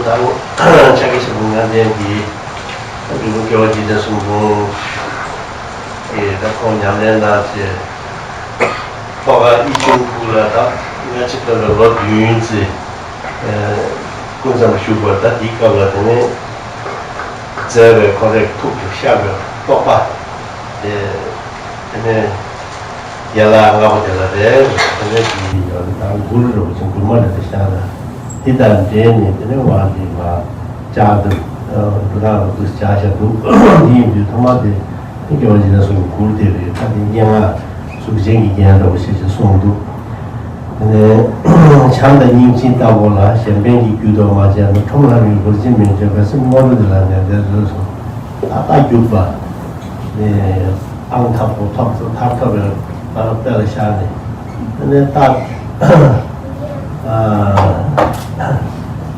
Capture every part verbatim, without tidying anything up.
ད་ཕྱག་རྒྱ་ཆེན་པོ་ལྔ་ལྡན་གྱི་འབྲས་བུ་དགེ་བ་འཇིག་རྟེན་གསུམ་མགོན་གྱིས་ད་ཁོང་ཉམས་ལེན་གནང་བྱས། ཐོག་ཁ་ཨི་ཆུང་ཕུག་ལ་ད་སྔ་ཕྱི་བར་ལ་ལོ་བདུན་ཙམ་སྐུ་མཚམས་བཞུགས་པ། ད་འདིའི་སྐབས་ལ་དེ་ནས་མཛད་པའི་ཁོ་རའི་ཐུགས་སུ་ཤར་བའི་རྟོགས་པ་དེ། དེ་ནས་ཡན་ལག་ལྔ་པོ་དེ་ལ་རེད། དེ་ནས་དེ་ཡོད་ད་གུ་རུ་རིན་པོ་ཆེ་མགུར་མ་རེད་ཤག་ལ། དེ་དང་འབྲེལ་ནས་དེ་ནས་དབང་དེ་མ་བཅའ་འདུག་འདུག་ད་འདུག་བཅའ་བཞག་འདུག་དེ་ཡིན་དུས་ཐོག་མ་དེ་དགེ་བ་འཇིག་རྟེན་གསུམ་གྱི་མགུར་དེ་རེད། ད་དེ་སྙན་ངག་གཟུགས་ཅན་གྱི་རྒྱན་འདྲ་བོ་ཞིག་ཅིག་གསུངས་འདུག་དེ་ནས་བྱམས་དང་སྙིང་རྗེ་ལྟ་བུ་ལ། གཞན་ཕན་གྱི་རྒྱུ་དང་མ་བྱས་ན། ཁྲོམ་ལྷ་མིའི་ལོ་རྒྱུས་མི་འདྲ་བའི། སེམས་དངོས་གྲུབ་དེ་ལ་ནན་ཏན་བཟོས་སོ། ད་རྟ་རྒྱུག་པ། ནས་ཨང་དང་པོ་ཐོབ་སོ། མཐར་ཐུག་ལ་ད་དཔེ་ལ་བཞག་ནས། དེ་ནས་རྟ་ཨ་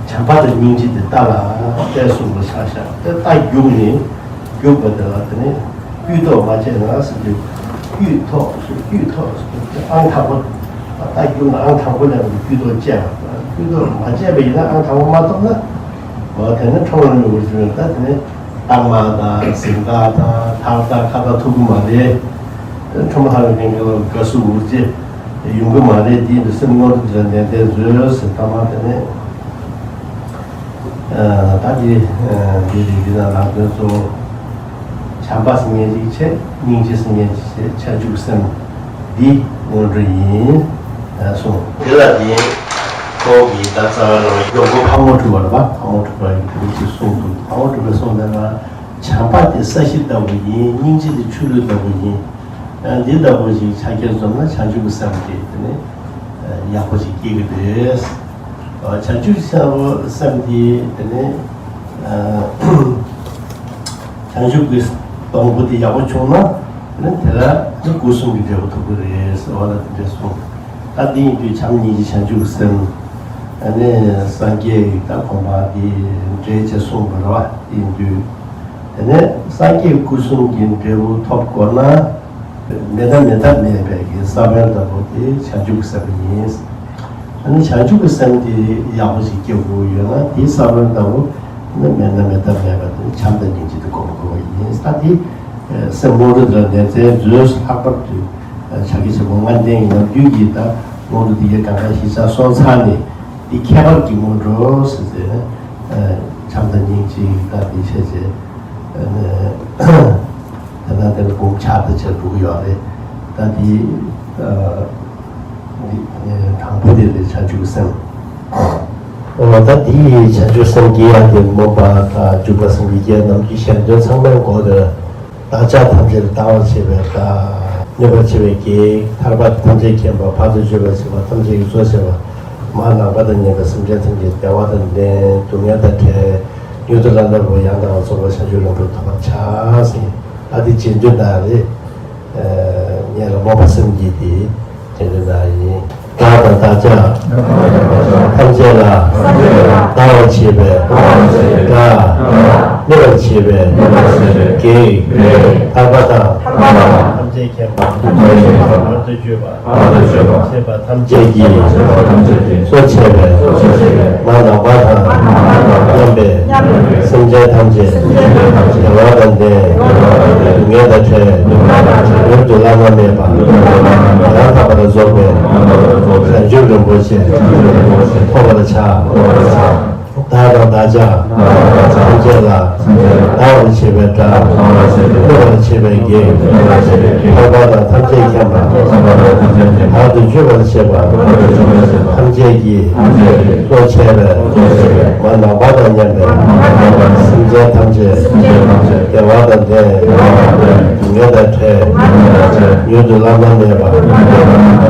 བྱམས་པ་དང་སྙིང་རྗེ་དེ་རྟ་ལ་དཔེ་གསུངས་པ་ཆགས་ཤག་དེ་རྟ་རྒྱུག་ནས་རྒྱུག་པ་དེ་ལ་དེ་ནས་དཀྱུས་ཐོག་མ་བྱས་ན་ཟེར་དུས། དཀྱུས་ཐོག་ཟེར། དཀྱུས་ཐོག་ཟེར། ཨང་དང་པོ། ད་རྒྱུག་ན་ཨང་དང་པོ་ལ་དཀྱུས་ཐོག་བཅད་པ། དཀྱུས་ཐོག་མ་བཅད་པ་ཡིན་ན་ཨང་དང་པོ་མ་ཐོབ་ན། འོ་དེ་ནི་ཁྲོམ་ལ་མི་འུར་ཞུ་ད་དེ་ནི་རྟགས་མ་དང་གཟེངས་རྟགས་དང་ཐག་རྟགས་ཁ་རྟགས་ཐོབ་ཀྱི་མ་རེད། དེ་ཁྲོམ་ལྷ་བའི་ལྷན་རྒྱས་ལ་དགའ་བསུ་འུར་ཅེས་ཡོང་གི་མ་རེད། དེ་ཡིན་དུས་སེམས་མངོན་དུ་འཇལ་ནན་ཏན་བཟོས་ཟེར། ཐ་མ་དེ་ནི། ད་འདི་འདི་རིགས་འདི་དང་ནང་དོན་གཙོ་བོ། བྱམས་པ་སེམས་ཉེར་གཅིག་བྱས། སྙིང་རྗེ་སེམས་ཉེར་གཅིག་བྱས། བྱང་ཆུབ་སེམས་འདི་སྔོན་འགྲོ་ཡིན་གསུངས། དེ་ལ་བརྟེན་ཁོང་གིས་ད་རྩ་བའི་ལམ་མགོན་པོ་ཕག་མོ་གྲུ་པ་རེད་པ། ཕག་མོ་གྲུ་པ་ཡི་གྲུ་ཞིག་གསུངས་འདུག་ཕག་མོ་གྲུ་པས་གསུངས་དེ་ལ། བྱམས་པ་དེ་ས་གཞི་ལྟ་བུ་ཡིན། སྙིང་རྗེ་དེ་ཆུ་རླུང་ལྟ་བུ་ཡིན། འདི་ལྟ་བུ་ཞིག་ཆ་རྐྱེན་འཛོམས་ན་བྱང་ཆུབ་ཀྱི་སེམས་དེ་དེ་ནི་ཡག་པོ་ཞིག་སྐྱེ་གི་རེད། བྱང་ཆུབ་སེམས་སེམས་དེ་དེ་ནི་བྱང་ཆུབ་ཀྱི་སྡོང་པོ་དེ་ཡག་པོ་བྱུང་ན་དེ་ནི་དེ་ལ་ནི་སྐུ་གསུམ་གྱི་འབྲས་བུ་ཐོབ་ཀྱི་རེད་ཟེར་བ་ལ་དེ་འདྲ་གསུངས། ད་དེ་ཡིན་དུས་བྱམས་སྙིང་རྗེ་བྱང་ཆུབ་ཀྱི་སེམས། ཨ་ནི་སངས་རྒྱས་ཀྱི་ད་དགོངས་པ་དེ་འགྲེལ་བྱས་གསུངས་པ་རེད་པ། དེ་ཡིན་དུས། དེ་ནས་སངས་རྒྱས་སྐུ་གསུམ་གྱི་འབྲས་བུ་ཐོབ་དགོས་ན། མེ་མདའ་མེ་མདའ་མེད་པའི་གི་ས་བོན་ལྟ་བུ་དེ་བྱང་ཆུབ་ཀྱི་སེམས་ཡིན། ཨ་ནི་བྱང་ཆུབ་ཀྱི་སེམས་དེ་ཡག་པོ་ཞིག་སྐྱེ་དགོས་ཡོད་ན་དེའི་ས་བོན་ལྟ་བུ་ནི་མེ་མདའ་མེ་མདའ་མེད་པ་དེ་བྱམས་དང་སྙིང་རྗེ་དེ་སྒོམ་དགོས་པ་ཡིན། ད་དེ་སེམས་མངོན་དུ་དྲན་ནས་མཛད་མཛོད་ལྷག་པར་དུ་བྱ་རྒྱུད་ཆེན་པོ་ལྔ་ལྡན་གྱི་ནམ་རྒྱུན་གྱི་ད་མངོན་དུ་དེ་གའི་གང་ག་གཞི་ཆགས་སོང་ཚར་ནས། འདི་ཁྱད་པར་གྱི་སྔོན་འགྲོ་ཟེར་ཏེ། བྱམས་དང་སྙིང་རྗེ་ད་འདི་བྱས་རྗེས། ད་ལྟ་དེར་འབུམ་ཕྱག་དང་བཅས་འགྲོ་གི་ཡོད་རེད། ད་འདི་དང་པོ་དེ་རེད། བྱང་ཆུབ་སེམས། འོ་ད་འདི་བྱང་ཆུབ་སེམས་ཀྱི་ཡང་དེ་སྨོན་པ་དང་འཇུག་པ་སེམས་ཀྱི་རྒྱན་ནམ་རྒྱུན་གཞན་དོན་ཚང་མའི་འགོ་དེར། བདག་ཅག་ཐམས་ཅད་ལ་བདག་བར་བྱེད་པའི་བདག་ནུས་པར་བྱེད་པའི་བགེགས། ཐར་པ་ཐམས་ཅད་མཁྱེན་པ། བར་དུ་གཅོད་པར་བྱེད་པ་ཐམས་ཅད་ཀྱི་གཙོ་བྱས་པ། མར་ནང་པ་དང་མཉམ་པའི་སེམས་ཅན་ཐམས་ཅད་བདེ་བ་དང་ལྡན། སྡུག་བསྔལ་དང་བྲལ། མྱུར་དུ་བླ་ན་མེད་པ་ཡང་དག་པར་རྫོགས་པའི་བྱང་ཆུབ་རིན་པོ་ཆེ་ཐོབ་པར་བྱ་ཟེར། ད་འདི་རྗེས་ཟློས་དག་རེད། ངེད་ལ་སྨོན་པ་སེམས་བསྐྱེད་དེ། དེ་འདྲ་ཡིན། བདག་དང་བདག་ཅག་ཐམས་ཅད་ལ། བདག་བར་བྱེད་པའི། དགྲ། མེད་པར་བྱེད་པའི། བགེགས། ཐར་པ་དང་། ཐམས་ཅད་མཁྱེན་པ། བར་དུ་གཅོད་པ། བར་དུ་གཅོད་པ། བྱེད་པ་ཐམས་ཅད་ཀྱི། གཙོ་བྱས་པའི། མར་ནང་པ་དང་། མཉམ་པའི། སེམས་ཅན་ཐམས་ཅད། བདེ་བ་དང་ལྡན། སྡུག་བསྔལ་དང་བྲལ། མྱུར་དུ་བླ་ན་མེད་པ། ཡང་དག་པར་རྫོགས་པའི། བྱང་ཆུབ་རིན་པོ་ཆེ། ཐོབ་པར་བྱ། བདག་དང་བདག་ཅག་ཐམས་ཅད་ལ། བདག་བར་བྱེད་པའི་དགྲ། མེད་པར་བྱེད་པའི་བགེགས། ཐར་པ་དང་ཐམས་ཅད་མཁྱེན་པ། བར་དུ་གཅོད་པར་བྱེད་པ། ཐམས་ཅད་ཀྱི། གཙོ་བྱས་པའི། མར་ནང་པ་དང་མཉམ་པའི། སེམས་ཅན་ཐམས་ཅད། བདེ་བ་དང་ལྡན། སྡུག་བསྔལ་དང་བྲལ། མྱུར་དུ་བླ་ན་མེད་པ།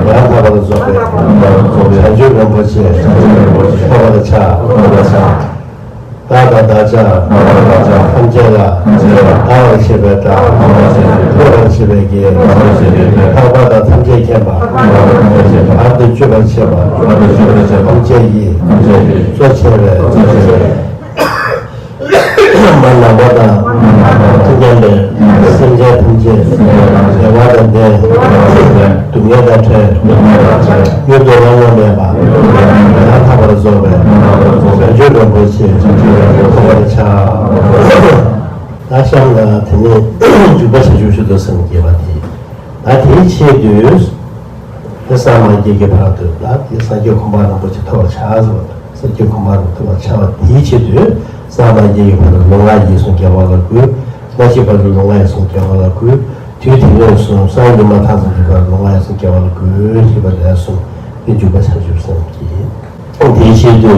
ཡང་དག་པར་རྫོགས་པའི། བྱང་ཆུབ་རིན་པོ་ཆེ། ཐོབ་པར་བྱ། བདག་དང་བདག་ཅག་ཐམས་ཅད་ལ། བདག་བར་བྱེད་པའི་དགྲ། མེད་པར་བྱེད་པའི་བགེགས། ཐར་པ་དང་ཐམས་ཅད་མཁྱེན་པ། བར་དུ་གཅོད་པར་བྱེད་པ། ཐམས་ཅད་ཀྱི། གཙོ་བྱས་པའི། མར་ནང་པ་དང་། མཉམ་པའི་སེམས་ཅན་ཐམས་ཅད། བདེ་བ་དང་ལྡན། སྡུག་བསྔལ་དང་བྲལ། མྱུར་དུ་བླ་ན་མེད་པ། ཡང་དག་པར་རྫོགས་པའི། བྱང་ཆུབ་ རིན་པོ་ཆེ་ཐོབ་པར་བྱ། ད་གཤམ་ལ་དེ་ནས་འཇུག་པ་བྱང་ཆུབ་མཆོག་ཏུ་སེམས་བསྐྱེད་པ་དེ། ད་དེའི་ཆེད་དུ་དེ་ས་མ་རྒྱས་ཀྱི་བར་དུ། ད་དེ་སངས་རྒྱས་གོ་འཕང་རིན་པོ་ཆེ་ཐོབ་པར་བྱ་ཟེར་བ་དང་། སངས་རྒྱས་གོ་འཕང་རིན་པོ་ཆེ་ཐོབ་པར་བྱ་བ་དེའི་ཆེད་དུ་ས་མ་རྒྱས་ཀྱི་བར་དུ་ལུས་ངག་ཡིད་གསུམ་དགེ་བ་ལ་བཀོལ། སྣང་ཤས་བར་དུ་ལུས་ངག་ཡིད་གསུམ་དགེ་བ་ལ་བཀོལ། དུས་དེ་ནས་བཟུང་སང་ཉི་མ་མཐའ་ཙམ་གྱི་བར་ལུས་ངག་ཡིད་གསུམ་དགེ་བ་ལ་བཀོལ་ཞེས་པ་ལས་གསུངས་ཏེ། འཇུག་པ་བྱང་ཆུབ་སེམས་བསྐྱེད། དེའི་ཆེད་དུ།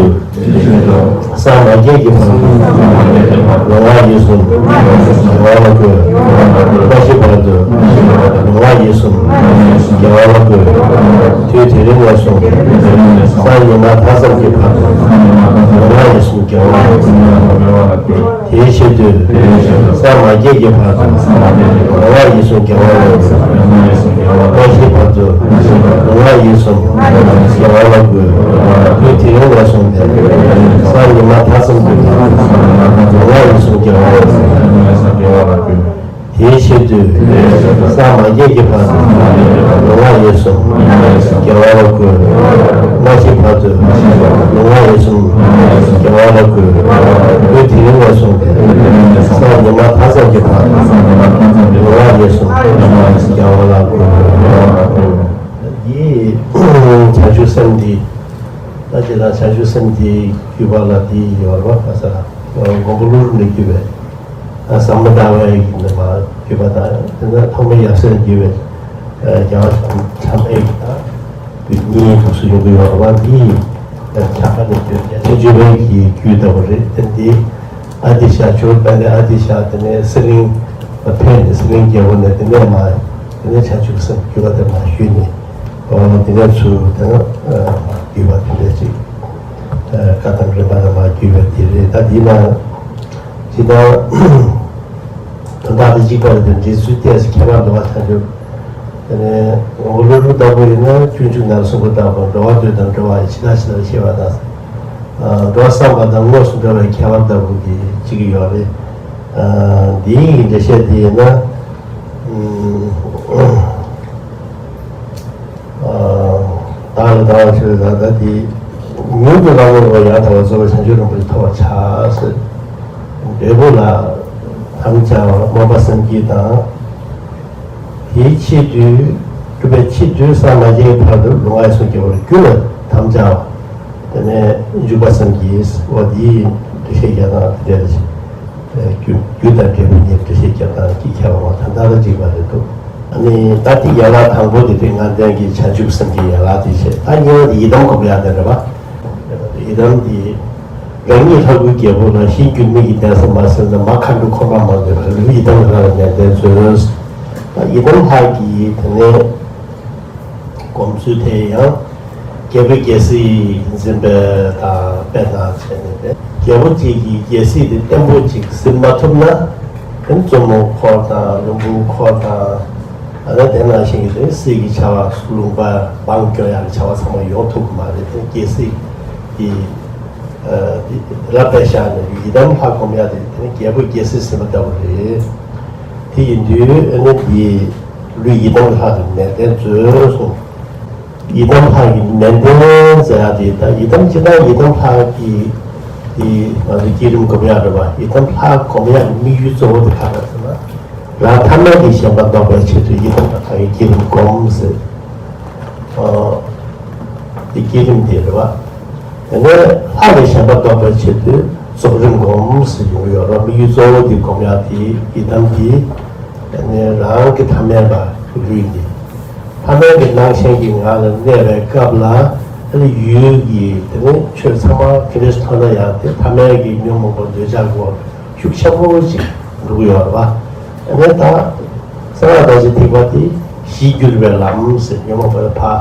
ས་མ་རྒྱས་ཀྱི་བར་དུ་ལུས་ངག་ཡིད་གསུམ་དགེ་བ་ལ་བཀོལ། སྣང་ཤས་བར་དུ་ལུས་ངག་ཡིད་གསུམ་དགེ་བ་ལ་བཀོལ། དུས་དེ་རིང་ནས་བཟུང་སང་ཉི་མ་མཐའ་ཙམ་གྱི་བར་དུ་ལུས་ངག་ཡིད་གསུམ་དགེ་བ་ལ་བཀོལ། དེའི་ཆེད་དུ། ས་མ་རྒྱས་ཀྱི་བར་དུ་ལུས་ངག་ཡིད་གསུམ་དགེ་བ་ལ་བཀོལ། སྣང་ཤས་བར་དུ་ལུས་ངག་ཡིད་གསུམ་དགེ་བ་ལ་བཀོལ། དུས་དེ་རིང་ནས་བཟུང་སྟེ་སང་ཉི་མ་མཐའ་ཙམ་གྱི་བར་དུ་ལུས་ངག་ཡིད་གསུམ་དགེ་བ་ལ་བཀོལ། དེའི་ཆེད་དུ། ས་མ་རྒྱས་ཀྱི་བར་དུ་ལུས་ངག་ཡིད་གསུམ་དགེ་བ་ལ་བཀོལ། སྣང་ཤས་བར་དུ་ལུས་ངག་ཡིད་གསུམ་དགེ་བ་ལ་བཀོལ། དུས་དེ་རིང་ནས་བཟུང་སྟེ་སང་ཉི་མ་མཐའ་ཙམ་གྱི་བར་དུ་ལུས་ངག་ཡིད་གསུམ་དགེ་བ་ལ་བཀོལ། འདི་བྱང་ཆུབ་སེམས་འདི། ད་ཅི་ལ་བྱང་ཆུབ་སེམས་འདི་བརྒྱུད་པ་ལ་འདི་ཡོད་རེད་པ། ས་མགོན་པོ་ཀླུ་སྒྲུབ་ནས་བརྒྱུད་པའི་ཟབ་མོ་ལྟ་བའི་ནས་མར་བརྒྱུད་པ་དང་། དེ་ནས་ཐོག་མའི་ཡབ་སྲས་བརྒྱུད་པའི་རྒྱལ་བ་བྱམས་པའི་གི་ད་བརྒྱུད་གཉིས་འདུག་སེ་ཡོང་གི་ཡོད་རེད་པ། འདི་ཁྱབ་པ་ནས་བརྒྱུད་རྒྱལ་སྲས་བརྒྱུད་པའི་གི་རྒྱུད་ལྟ་བུ་རེད། དེ་འདི་ཨ་ཏི་ཤ་ཇོ་བོ་དཔལ་ལྡན་ཨ་ཏི་ཤ། དེ་ནས་གསེར་གླིང་ཕེབས་ནས། གསེར་གླིང་རྒྱལ་པོ་ནས་དེ་ནས་མར། དེ་ནས་བྱང་ཆུབ་སེམས་བརྒྱུད་པ་དེ་མར་ཞུས་ནས། འོ་དེ་ནས་ཚུར་དེ་ནས་བརྒྱུད་པ་དེ་འདྲ་ཅིག་བཀའ་དང་རིམ་པ་ལ་མར་བརྒྱུད་པ་དེ་རེད། ད་འདི་ན་ཇི་ལྟར་དོན་དག་དེ་གཅིག་པ་རེད་དེ། འབྲི་ཚུལ་ཏོག་ཙམ་ཁྱད་པར་འདུག་པ། བྱང་ཆུབ། དེ་ནས་ངོ་བོ་ཀླུ་སྒྲུབ་ལྟ་བུ་ཡིན་ན་སྤྱོད་འཇུག་ནང་གསུངས་པ་ལྟ་བུ། འགྲོ་བ་དོན་དང་འགྲོ་བ་ཡི་ཇི་ལྟར་ཇི་ལྟར་ཤེས་པ་དང་། འགྲོ་བ་བསམ་པ་དང་དངོས་སུ་འགྲོ་བའི་ཁྱད་པར་ལྟ་བུ་གི་གཅིག་ཡོད་རེད། འདིའི་འགྲེལ་བཤད་དེ་ཡིན་ན། བདག་ལ་བདག་ལ་ཆོས་ལ་བདག་དེ། མྱུར་དུ་བླང་དོར་ཡང་དག་པར་རྫོགས་པའི་བྱང་ཆུབ་རིན་པོ་ཆེ་ཐོབ་པར་བྱ་ཟེར། འབྲས་བུ་ལ་དམ་བཅའ་བ། སྨོན་པ་བསམ་བསྐྱེད་དང་། དེའི་ཆེད་དུ། སྒྲུབ་པའི་ཆེད་དུ་ས་མ་རྒྱས་ཀྱི་བར་དུ་ལུས་ངག་ཡིད་གསུམ་དགེ་བ་ལ་བཀོལ་བར་དམ་བཅའ་བ། དེ་ནས་འཇུག་པ་བསམ་བསྐྱེད། འོ་འདིའི་འགྲེལ་བཤད་རྒྱག་སྟངས་དེ་འདྲ་ཞིག་རྒྱུ་རྒྱུ་དང་འབྲས་བུ་གཉིས་འགྲེལ་བཤད་རྒྱག་སྟངས་ཀྱི་ཁྱད་པར་བ་ད་ལྟ་ལ་འཇིགས་པ་རེད་འདུག་ཨ་ནི་ད་དེ་ཡན་ལག་དང་པོ་དེ་དེ་ལྔ་ལྡན་གྱི་བྱང་ཆུབ་སེམས་ཀྱི་ཡན་ལག་དེ་བྱས། ད་གཉིས་པ་དེ་ཡི་དམ་སྒོམ་ཡག་དེ་རེད་པ། ཡི་དམ་དེ་རང་ཉིད་ལྷ་སྐུའི་རྒྱལ་པོ་ལ་གཞི་འགྱུར་མེད་ཀྱི་གདན་ས་མ་ཟིན་ན། མ་མཁའ་འགྲོ་འཁོར་དང་མ་འདྲེས་པ་ལུས་ཡི་དམ་ལྷ་ལ་ནན་ཏན་མཛོད། ད་ཡི་དམ་ལྷ་གི་དེ་ནས་སྒོམ་ཚུལ་དེ་ཡང་རྒྱལ་པོས་རྒྱལ་སྲིད་འཛིན་པའི་དང་དཔེ་དང་བྱས་ནས་ཏེ། རྒྱལ་པོ་གཅིག་གིས་རྒྱལ་སྲིད་དེ་བརྟན་པོ་ཅིག་ཟིན་མ་ཐུབ་ན། ཨ་ནི་བཙུན་མོ་འཁོར་དང་ལྷ་བུ་འཁོར་དང་། ཨ་ནི་དེ་ནང་བཞིན་གྱི་དེ་སྲིད་ཀྱི་བྱ་བ་ལུང་པ་འབངས་སྐྱོང་ཡག་གི་བྱ་བ་ཚང་མ་ཡོང་ཐུབ་ཀྱི་མ་རེད། དེ་རྒྱལ་སྲིད་ཀྱི་ཨ་དེ་རབ་དཔེ་བཞག་ནས་ཡི་དམ་ལྷ་སྒོམ་ཡག་དེ་དེ་ནི་རྒྱལ་པོས་རྒྱལ་སྲིད་ཟིན་པ་ལྟ་བུ་རེད། དེ་ཡིན་དུས་ཨ་ནི་དེ་ལུས་ཡི་དམ་ལྷ་དེ་ནན་ཏན་མཛོད་གསུངས། ཡི་དམ་ལྷ་ཡི་ནན་ཏན་མཛད་ཡག་དེ། ད་ཡི་དམ་སྤྱིར་བཏང་ཡི་དམ་ལྷ་གི་དེ་ང་ཚོ་བསྐྱེད་རིམ་སྒོམ་ཡག་རེད་པ། ཡི་དམ་ལྷ་སྒོམ་ཡག་གི་དམིགས་ཡུལ་གཙོ་བོ་དེ་ག་རེ་ཟེར་ན། རང་ཐ་མལ་གྱི་ཞེན་པ་ལྡོག་པའི་ཆེད་དུ་ཡི་དམ་ལྷ་ཡི་བསྐྱེད་རིམ་སྒོམ་ཟེར། ཨ་དེ་བསྐྱེད་རིམ་དེ་རེད་པ། དེ་ནས་ལྷ་ལས་ཞེན་པ་ལྡོག་པའི་ཆེད་དུ་རྫོགས་རིམ་སྒོམ་ཟེར་ཡོང་གི་ཡོད་རེད། དམིགས་ཡུལ་གཙོ་བོ་དེ་སྒོམ་ཡག་དེ་ཡི་དམ་དེ། དེ་ནས་རང་གི་ཐ་མལ་པ་ལུས་འདི་ཐ་མལ་གྱི་སྣང་ཞེན་གྱི་ངང་ལ་གནས་པའི་སྐབས་ལ། ཨ་ནི་ཡུལ་གྱི་དེ་ནས་ཆོས་ཚང་མ་དེ་འདྲ་མཐོང་ན་ཡང་དེ་ཐ་མལ་གྱི་ཉོན་མོངས་པ་འདོད་ཆགས་ཀྱི་འོག་ཤུགས་ཆེན་པོ་ཅིག་འགྲོ་གི་ཡོད་རེད་པ། ཨ་ནི་ད་གསང་སྔགས་རྡོ་རྗེ་ཐེག་པ་དེ་གཞི་འགྱུར་བའི་ལམ་ཟེར། ཉོན་མོངས་པ་ཕར་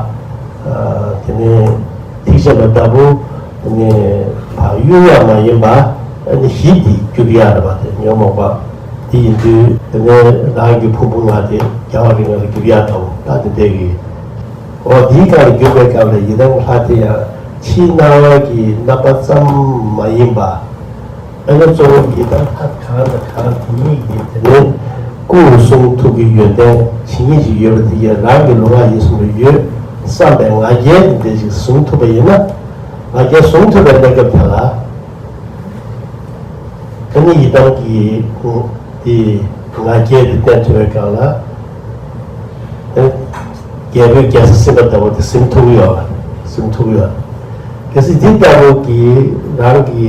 དེ་ནས་ཐེག་ཆེན་པ་ལྟ་བུ་དེ་ནས་ཕར་གཡུག་ཡག་མ་ཡིན་པ། ཨ་ནི་གཞི་དེ་འགྱུར་ཡག་རེད་པ། དེ་ཉོན་མོངས་པ་དེ་ཡིན་དུས་དེ་ནས་རང་གི་ཕུང་པོ་ལྔ་དེ་རྒྱལ་བ་རིགས་ལྔ་ལ་འགྱུར་ཡག་ལྟ་བུ། ད་དེ་འདྲ་གི། འོ་དེའི་སྒང་ལ་འགྱུར་བའི་སྐབས་ལ་ཡི་དམ་ལྷ་དེ་ཡང་ཕྱིའི་སྣང་བ་གི་རྣམ་པ་ཙམ་མ་ཡིན་པ། ཨ་ནི་གཙོ་བོ་ཡི་དམ་ལྷ་གང་དང་གང་དེ་ཉིད་ཀྱི་དེ་ནས་སྐུ་གསུང་ཐུགས་ཀྱི་ཡོན་ཏན་ཇི་སྙེད་ཅིག་ཡོད་པ་དེ་གས་རང་གི་ལུས་ངག་ཡིད་གསུམ་ལ་ཡོད་བསམ་པའི་ང་རྒྱལ་དེ་འདྲ་ཞིག་བཟུང་ཐུབ་པ་ཡིན་ན། ང་རྒྱལ་བཟུང་ཐུབ་པའི་གནས་སྐབས་དེ་ལ། ད་ནི་ཡི་དམ་གྱི་དེ་ང་རྒྱལ་དེ་བསྟན་ཐུབ་པའི་སྒང་ལ། ཨེ། རྒྱལ་པོའི་རྒྱལ་ས་ཟིན་པ་ལྟ་བུ་དེ་ཟིན་ཐུབ་ཀྱི་ཡོད་ལ། ཟིན་ཐུབ་ཀྱི་ཡོད། གལ་སྲིད་འདི་ལྟ་བུ་གི་རང་གི་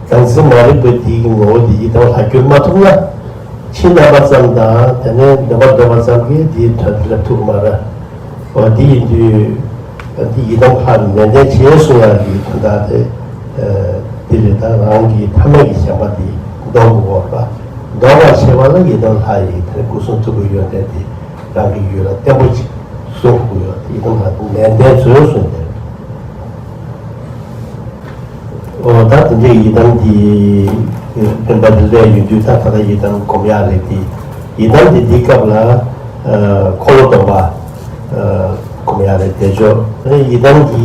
བདག་འཛིན་མ་རིག་པའི་དེ་གི་ངོ་བོ་དེ་ཡི་དམ་ལ་བསྒྱུར་མ་ཐུབ་ན། ཕྱི་རྣམ་པ་ཙམ་དང་དེ་ནས་འདོན་པ་འདོན་པ་ཙམ་གྱིས་དེའི་དོན་དེ་སླེབས་ཐུབ་ཀྱི་མ་རེད། འོ་དེ་ཡིན་དུས། འདི་ཡི་དམ་ལྷ་ནན་ཏན་བྱས་གསུང་ཡག་གི་དོན་དག་དེ། འདི་རེད། ད་རང་གི་ཐ་མལ་གྱི་ཞེན་པ་འདི་ལྡོག་དགོས་པ། ལྡོག་པར་བྱེད་པ་ལ་ཡི་དམ་ལྷ་ཡི་དེ་སྐུ་གསུང་ཐུགས་ཀྱི་ཡོན་ཏན་དེ་རང་གི་ཡུལ་ལ་བརྟན་པོ་ཅིག་གསུང་དགོས་ཡོད། ཡི་དམ་ལྷ་ནན་ཏན་མཛོད་གསུང་དེ། འོ་ད་དེ་འདྲའི་ཡི་དམ་འདི་སྤེན་པ་འདི་ལས་ཡོད་དུས། ད་ད་ལྟ་ཡི་དམ་སྒོམ་ཡག་རེད་དེ། ཡི་དམ་འདི་འདི་སྐབས་ལ་འཁོར་ལོ་སྡོམ་པ་སྒོམ་ཡག་རེད། བདེ་མཆོག་ཡི་དམ་འདི་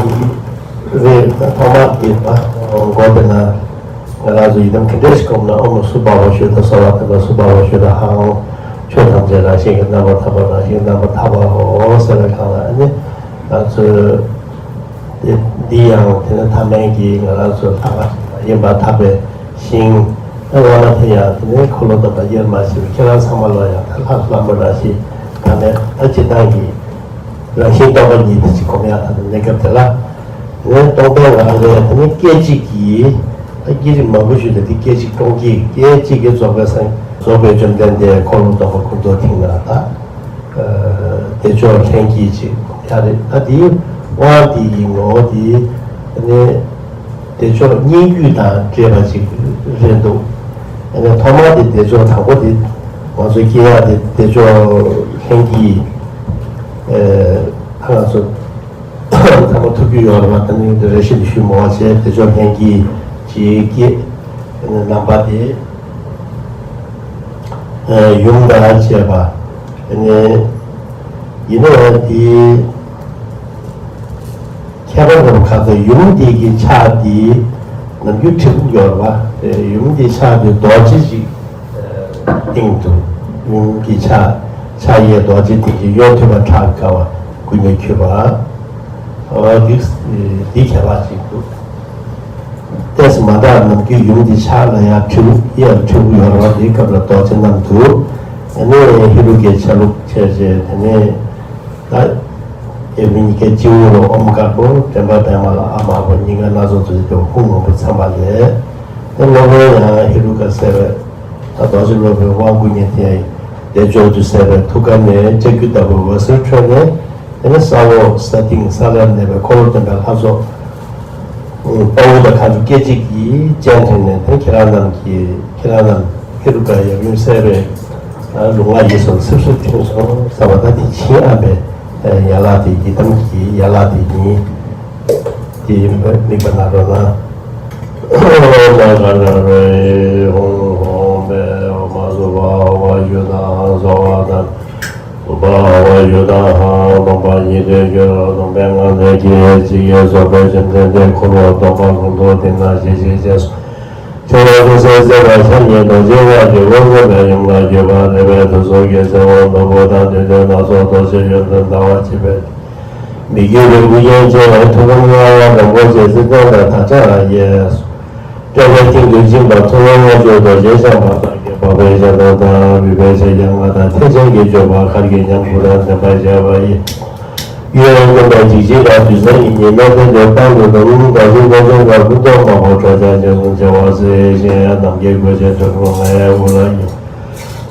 རེད། ད་ཐོག་མར་འདི་འགོ་དེ་ན་ང་རང་ཚོ་ཡི་དམ་ག་འདྲས་ཤིག་སྒོམ་ན། ཨོཾ་སུ་བྷ་ཝ་ཤུདྡྷ་སརྦ་ཐར་པ་སུ་བྷ་ཝ་ཤུདྡྷ་ཧཱུྃ། ཆོས་ཐམས་ཅད་རང་བཞིན་གྱིས་རྣམ་པར་དག་པ། རང་བཞིན་གྱིས་རྣམ་པར་དག་པའོ་ཟེར་བའི་སྒང་ལ་ཨ་ནི་ང་ཚོས། དེ་འདི་ཡང་དེ་ནི་ཐ་མལ་གྱི་ང་རང་ཚོ་ལྷག་པ་ཡིན་པར་ཐག་པའི་ཞིང་། ཨ་བླ་མ་དེ་ཡང་དེ་ནི་འཁོར་ལོ་སྡོམ་པ་དབྱེར་མ་ཕྱེ་བའི། ཁྱེད་རང་ཚང་མ་ལ་ཡང་ད་ལྷ་ལྷ་མོ་རང་བཞིན་ཐ་མལ་ད་སྤྱིར་བཏང་གི་རང་བཞིན་སྟོང་པ་ཉིད་དེ་ཅིག་སྒོམ་ཡག་ད་དེ་གནས་སྐབས་དེ་ལ། དེ་ནི་སྟོང་པའི་ངང་ལས་དེ་ནི་སྐད་ཅིག་གིས། ད་སྐད་ཅིག་མང་པོ་ཞིག་ལ་དེ་སྐད་ཅིག་སྟོང་གིས། སྐད་ཅིག་གིས་རྫོགས་པའི་སངས། རྫོགས་པའི་བཅོམ་ལྡན་འདས་འཁོར་ལོ་སྡོམ་པ་སྐུ་མདོག་མཐིང་ནག་ད། བདེ་མཆོག་ལྷན་སྐྱེས་ཅིག་ཡ་རེད། ད་དེའི་དབང་དེ་ཡི་ངོ་བོ་དེ་ནི་བདེ་མཆོག་སྙན་བརྒྱུད་དང་འདྲེས་པ་ཅིག་རེད་འདུག་ཨ་ནི་ཐོག་མར་དེ་བདེ་མཆོག་དང་པོ་དེ་ང་ཚོ་སྐྱེ་ཡག་དེ་བདེ་མཆོག་ལྷན་སྐྱེས། ཨ་ང་ཚོ་ཐ་མ་ཐུགས་རྒྱུད་ཡོད་རེད་པ། ད་ནི་འདི་རེ་ཞིག་ཞུ་མོ་བ་བྱས། བདེ་མཆོག་ལྷན་སྐྱེས་ཅིག་སྐྱེས། ཨ་ནི་རྣམ་པ་དེ་ཡུམ་དང་བཅས་པ། ཨ་ནི་ཡིན་ནའང་དེའི་ཁྱད་པར་འདྲ་པོ་ག་ཚོད། ཡུམ་དེ་གི་ཕྱག་དེ་ནམ་རྒྱུན་བྲིས་ཡོད་རེད་པ། ཡུམ་དེའི་ཕྱག་དེ་རྡོ་རྗེ་ཅིག་སྟེང་དུ། ཡུམ་གྱི་ཕྱག་ཕྱག་གཡས་རྡོ་རྗེ་སྟེང་གི་གཡོན་ཐོད་པ་ཁྲག་དཀར་བ་ཀུན་ནས་འཁྱུད་པ། འོ་འདི་འདི་ཁྱད་པར་ཅིག་འདུག་ཏེས་མ་དག་ནམ་རྒྱུན་ཡུམ་གྱི་ཕྱག་ལ་ཡང་བྲིས། གཡས་ལ་བྲིས་ཡོད་རེད་པ། འདིའི་སྐབས་ལ་རྡོ་རྗེ་བསྣམས་འདུག་དེ་ནས་ཧེ་རུ་ཀའི་ཆ་ལུགས་བྱས་རྗེས། དེ་ནས་ད་རྒྱལ་བུ་གཉིས་ཀའི་སྤྱི་བོ་ལ་ཨོཾ་དཀར་པོ་དྲན་པ་པདྨ་ལ་ཨ་དམར་པོ། སྙིང་ག་སྣ་ཚོགས་རྡོ་རྗེ་ལྟེ་བ་ཧཱུྃ་སྔོན་པོ་མཚན་པ་ལས། དེ་སློབ་དཔོན་ཡང་ཧེ་རུ་ཀ་གསལ་བའི་ད་རྡོ་རྗེ་སློབ་དཔོན་དབང་བསྐུར་མཁན་དེ་བདེ་མཆོག་ཏུ་གསལ་བའི་ཐུགས་ཀ་ནས་ལྕགས་ཀྱུ་ལྟ་བུའི་འོད་ཟེར་འཕྲོས་ནས། དེ་ནས་ས་འོག་ས་སྟེང་ས་བླར་གནས་པའི་འཁོར་ལོ་སྡོམ་པའི་ལྷ་ཚོགས་དཔའ་བོ་དང་ཁ་ཚུབ་སྐད་ཅིག་གིས་སྤྱན་འདྲེན་ནས། དེ་ཁྱེད་རང་རྣམས་ཀྱི་ཁྱེད་རང་རྣམས་ཧེ་རུ་ཀ་ཡབ་ཡུམ་གསལ་བའི་ལུས་ངག་ཡིད་གསུམ་སིབ་སིབ་ཐིམ་སོང་ཟེར་བ། ད་དེ་བྱིན་ཨ་མའི་ཡན་ལག་དེ་ཡི་དམ་གྱི་ཡན་ལག་དེ་ཡིན། དེ་ཡིན་པས་དམིགས་པ་ན་རོ་ན། ཨོཾ་ཨ་ག་ན་རེ་ཧཱུྃ་ཧཱུྃ་ཕཊ། ཨོཾ་ཨ་སུ་བྷ་ཝ་ཤུདྡྷ་སརྦ་ཐར། སུ་བྷ་ཝ་ཤུདྡྷ་ཧཱུྃ། སྟོང་པ་ཉིད་དུ་གྱུར། སྟོང་པའི་ངང་ལས་སྐྱེས་ཅིག་གིས། རྫོགས་པའི་བཅོམ་ལྡན་འདས་འཁོར་ལོ་སྡོམ་པ་སྐུ་མདོག་མཐིང་ནག་ཞལ་བཞི་བྱས་སོ། ཁྱོད་རང་ཐུགས་སྲས་སྲས་དང་ཕྱག་གཉིས་རྡོ་རྗེ་དབང་གིས། དབང་བསྐུར་བའི་ཡུམ་ལ་བརྒྱུད་པ། རས་པའི་ཐོད་ཚོགས་ཀྱི་སེར་པོ་ནོར་བུ་དང་། བདུད་འདུལ་སྣ་ཚོགས་རྡོ་རྗེ་ཡོན་ཏན་ཟླ་བ་ཆེ་བའི། མི་བསྐྱོད་པའི་སྐུ་རྒྱན་བཅས། ཐུགས་དམ་ལྔ་པ་རིན་པོ་ཆེ་སྲིད་ལྡན་དང་བདག་ཅག་ལ་གཡས། སྤྲོས་པའི་སྟེང་དུ་བཅིངས་པ་ཐུབ་དབང་ལྔ་མཆོག་རྡོ་རྗེ་འཆང་དཔལ་གྱི་འཕགས་པའི་ཞལ་སྟོན་དང་། རིག་པའི་ཕྱག་རྒྱ་ལྔ་དང་ཐེག་ཆེན་གྱི་སྤྱོད་པ་མཁར་གྱི་ཉམས་དགུ་དང་ལྡན་པ་བཅས་པ་ཡི། གཡོན་ཀུན་ཏུ་འཇིགས་བྱེད་དང་བདུད་རྩི་གཉིས་ཀྱི་སྣ་བདུན་དུ་བསྣམས་ཏེ་འདུག་རྡོ་རྗེ་རྡོ་རྗེ་འགག་ཀུན་རྟོག་དམར་པོ་ཁྲོ་ཆགས་ཅན་གསུམ་བྱེ་བ་གསལ་ཞིང་ནམ་མཁའི་གོས་ཆེན་ཁྲ་ཁྲོ་ལྔའི་དབུ་ལ་ཡིབ།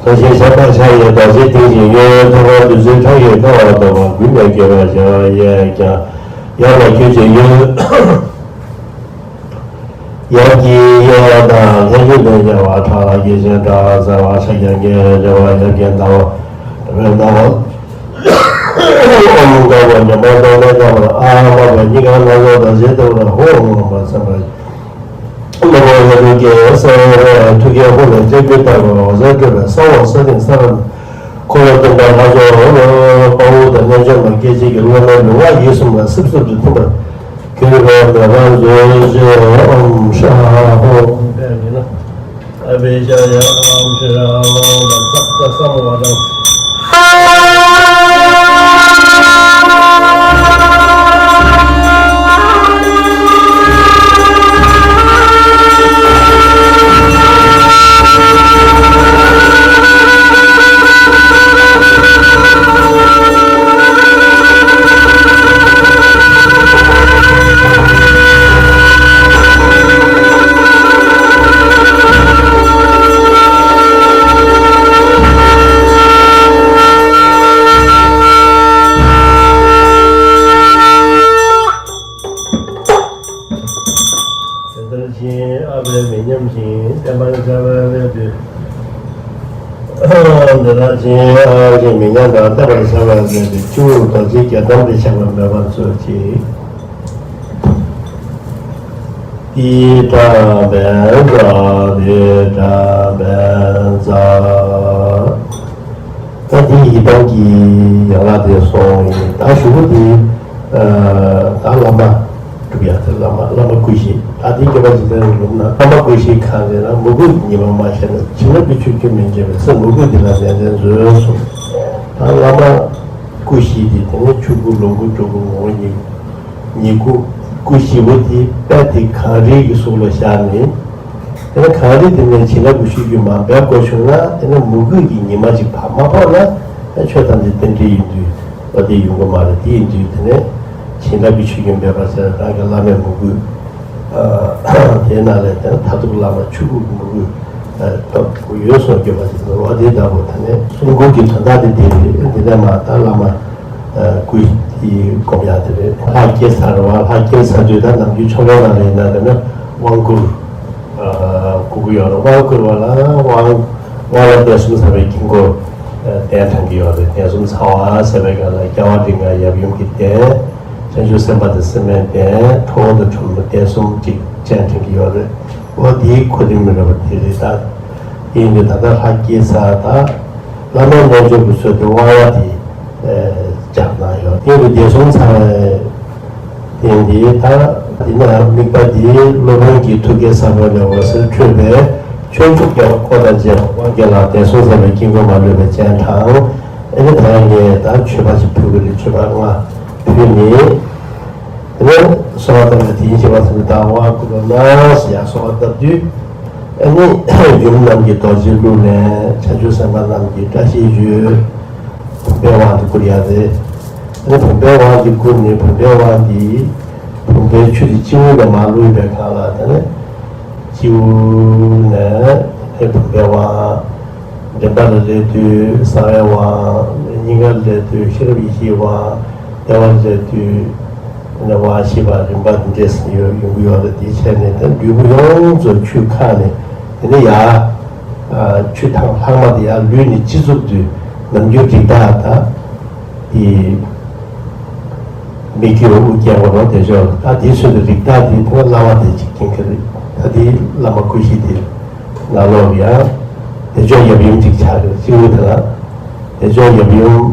རྡོ་རྗེ་ཞལ་དང་ཕྱག་གཡས་རྡོ་རྗེ་སྟེང་གི་གཡོན་ཐོད་པར་བདུད་རྩིའི་ཁྲག་གིས་བཀང་བ་ལྟ་བུ་མགུལ་ནས་བསྐྱོད་པ་བྱས་པ་གཡས་བརྐྱང་། ཡར་ལ་འཁྱུད་ཅིང་གཡོན། ཡབ་ཀྱི་གཡས་དང་ལྷན་ཅིག་ཏུ་ཉེ་བར་ཕྲ་བ་སྐྱེས་ཆེན་ཕྲ་བ་གསལ་བ་ཕྱག་རྒྱ་བརྒྱད་བྲི་བ་ཡབ་རྒྱས་ཟླ་བ་རེ་ཟླ་བ། ཨོཾ་དཀར་པོ་ཉི་མ་སྟོང་ལས་ཀྱང་བར་ཨ་དམར་པོ་སྙིང་ག་སྣ་ཚོགས་རྡོ་རྗེ་ལྟེ་བ་ཧཱུྃ་སྔོན་པོ་མཚན་པ། ནོར་བུ་ཧེ་རུ་ཀའི་སེར་པོའི་ཐུགས་ཀའི་ཧཱུྃ་ལས་ལྕགས་ཀྱུ་ལྟ་བུའི་འོད་ཟེར་འཕྲོས་པས་ས་འོག་ས་སྟེང་ས་བླ་མེད་འཁོར་ལོ་སྡོམ་པའི་ལྷ་ཚོགས་དཔའ་བོ་དང་རྣལ་འབྱོར་མ་སྐད་ཅིག་གིས་སློབ་མའི་ལུས་ངག་ཡིད་གསུམ་ལ་སིབ་སིབ་ཏུ་ཐིམ་པར་གྱུར་པའི་མོས་པ་མཛོད་ཅིག་ཨོཾ་ཧྲཱིཿཧཱུྃ་ཕཊ་ཡིན་ན། ཨ་བི་ཇ་ཡ་ཨོཾ་ཤྲཱི་ཧཱུྃ་ལ་ཙཀ་ཙ་སམ་བ་དང་། ཕར་ཕྱིན་ཨ་པའི་མི་ཉམས་ཤིང་བསྟན་པར་བྱ་བའི་སླད་དུ། འདི་ལ་ཕྱིན་ཨ་ཕྱིན་མི་ཉམས་དང་བསྟན་པར་བྱ་བའི་སླད་དུ་སྤྱི་བོར་རྡོ་རྗེ་རྒྱ་གྲམ་དུ་བཞག་པའི་མོས་པ་མཛོད་ཅིག། ཏི་ཏྲ་བཛྲ་ཏི་ཏྲ་བཛྲ། ད་འདི་ཡི་དམ་གྱི་ཡན་ལག་དེ་སོང་ཡིན། ད་གཞུག་གུ་འདི་ད་བླ་མ་སྒྲུབ་ཡ་དེ་བླ་མ་བླ་མ་སྐུ་བཞི། ད་འདི་སྐྱེ་བ་ཇི་ལྟར་ལུགས་ན་བླ་མ་སྐུ་བཞི་གང་རེད་ན་མོས་གུས་ཉི་མ་མ་བཞེས་ན་བྱིན་རླབས་ཀྱི་ཆུ་རྒྱུན་མི་འབྱེད་པའི་ས་མོས་གུས་འདི་ལ་ནན་ཏན་མཛོད་གསུངས། ད་བླ་མ་སྐུ་བཞི་འདི་དེ་ནས་ཆོས་སྐུ་ལོངས་སྐུ་སྤྲུལ་སྐུ་ངོ་བོ་ཉིད། ཉིད་སྐུ། སྐུ་བཞི་པོ་དེ་དཔེ་དེ་གངས་རིའི་གི་གཟུགས་ལ་བཞག་ནས། དེ་ནས་གངས་རི་དེ་ནས་བྱིན་རླབས་ཀྱི་ཆུ་རྒྱུན་མར་འབབ་དགོས་བྱུང་ན་དེ་ནས་མོས་གུས་ཀྱི་ཉི་མ་ཅིག་ཕར་མ་ཕོག་ན་ཆོས་ཐམས་ཅད་རྟེན་འབྲེལ་ཡིན་དུས་འོ་དེ་ཡོང་གི་མ་རེད། དེ་ཡིན་དུས་དེ་ནས་བྱིན་རླབས་ཀྱི་ཆུ་རྒྱུན་འབེབས་པར་བྱས་རང་གི་བླ་མའི་མོས་གུས། དེའི་ནང་ལས་དེ་ནས་མཐར་ཐུག་བླ་མ་ཆོས་སྐུ་གི་མོས་གུས་ཐོབ་དགོས་ཡོད་གསུངས་ཡོད་པ་ཞིག་འདུག་འོ་དེ་ལྟ་བུ་དེ་ནས་གསུང་མགུར་གྱི་དོན་དག་དེ་དེ་རེད། དེ་ནས་མ་ད་བླ་མ། སྐུ་དེའི་སྒོམ་ཡག་དེ་རེད། ལྷ་སྐྱེས་ཚར་བ། ལྷ་སྐྱེས་ཚར་དུས་ད་ནམ་རྒྱུན་ཆོ་ག་ནང་ལ་ཡིན་ན་དེ་ནི་དབང་བསྐུར་དགོས་ཀྱི་ཡོད་རེད། དབང་བསྐུར་བ་ལ་དབང་དབང་ལ་གདན་གསུམ་ཚར་བའི་དཀྱིལ་འཁོར་གདན་དྲངས་ཀྱི་ཡོད་རེད། གདན་གསུམ་ཚར་བ་ཟེར་བའི་སྒང་ལ་རྒྱལ་བ་འབྲིང་བསྐལ་ཡབ་ཡུམ་གྱི་གདན། བྱང་ཆུབ་སེམས་དཔའ་དང་སེམས་མའི་གདན། ཁྲོ་བོ་དང་ཁྲོ་མོའི་གདན་གསུམ་གཅིག་སྤྱན་དྲངས་ཀྱི་ཡོད་རེད། འོ་དེའི་གོ་རིམ་མི་འདྲ་བ་དེ་རེད། ད་དེ་ཡིན་དུས་ད་ལྟ་ལྷ་སྐྱེས་ཚར་ད། བླ་མའི་རྣལ་འབྱོར་གྱི་ཚུལ་དུ་དབང་ཡ་དེ་སྦྱར་གནང་ཡོད། དེ་ཡིན་དུས་གདན་གསུམ་ཚར་བའི་རྟེན་འདི་ད་འདི་ན་དམིགས་པ་འདི་སློབ་དཔོན་གྱི་ཐུགས་བསྐྱེད་ཟབ་མོ་ལས་འོད་ཟེར་འཕྲོས་པས་ཆོས་མཆོག་རྒྱལ་བ་འཁོར་དང་བཅས་པ་དབང་རྒྱལ་ལ་གདན་གསུམ་ཚར་བའི་དཀྱིལ་འཁོར་མ་ལུས་པའི་སྤྱན་དྲངས། ཨ་ནི་ད་ཡང་ངས་ད་མཆོད་པ་ཞིག་ཕུལ་གི་རེད། མཆོད་པ་ལྔ་ཕུལ་ནས། དེ་ནས་གསོལ་བ་བཏབ་པའི་དེ་ཉིད་ཀྱི་བར་དུ་བདག་དབང་བསྐུར་བ་ན་ཟེར་ཡང་གསོལ་བ་བཏབ་དུས། ཨ་ནི་ཡུམ་རྣམས་ཀྱི་རྡོ་རྗེའི་གླུ་ལེན། བྱང་ཆུབ་སེམས་དཔའ་རྣམས་ཀྱི་བཀྲ་ཤིས་བརྗོད། བུམ་པའི་དབང་དུ་བསྐུར་ཡ་རེད། ཨ་ནི་བུམ་པའི་དབང་དེ་བསྐུར་ནས་བུམ་པའི་དབང་དེ་བུམ་པའི་ཆུ་དེ་སྤྱི་བོ་ནས་མར་བླུགས་པའི་སྒང་ལ་དེ་ནས་སྤྱི་བོ་ནས་ཨ་ནི་བུམ་པའི་དབང་། འདྲེན་པ་ལ་སླེབས་དུས་གསང་བའི་དབང་། སྙིང་ག་ལ་སླེབས་དུས་ཤེས་རབ་ཡེ་ཤེས་དབང་། བདེ་བ་ལ་སླེབས་དུས་དབང་བཞི་པ་རིམ་པ་འདི་འདྲས་ཡོང་གི་ཡོད་རེད། དེ་བྱས་ནས་ད་ལུས་པོ་ཡོངས་རྫོགས་ཆུས་ཁ་ནས་དེ་ནས་ཡར་ཆུ་ཐང་ལྷག་མ་དེ་ཡར་ལུས་ནས་སྤྱི་གཙུག་ཏུ་ནམ་རྒྱུན་རིགས་བདག་དང་དེ། མི་སྐྱེ་བ་དབུ་སྐྱེ་བ་རོ་དེ་ཕྱོགས་ལ་ད་དེའི་ཚུལ་དུ་རིགས་བདག་དེ་ཐོག་བླ་མ་དེ་གཅིག་མཁྱེན་གྱི་རེད། ད་དེའི་བླ་མ་སྐུ་བཞི་དེ་ནང་ལོགས་ཡང་དེ་ཕྱོགས་ཡབ་ཡུམ་གཅིག་ཆགས་ཀྱི་རེད། སྤྱི་བོ་དེ་ལ་དེ་ཕྱོགས་ཡབ་ཡུམ་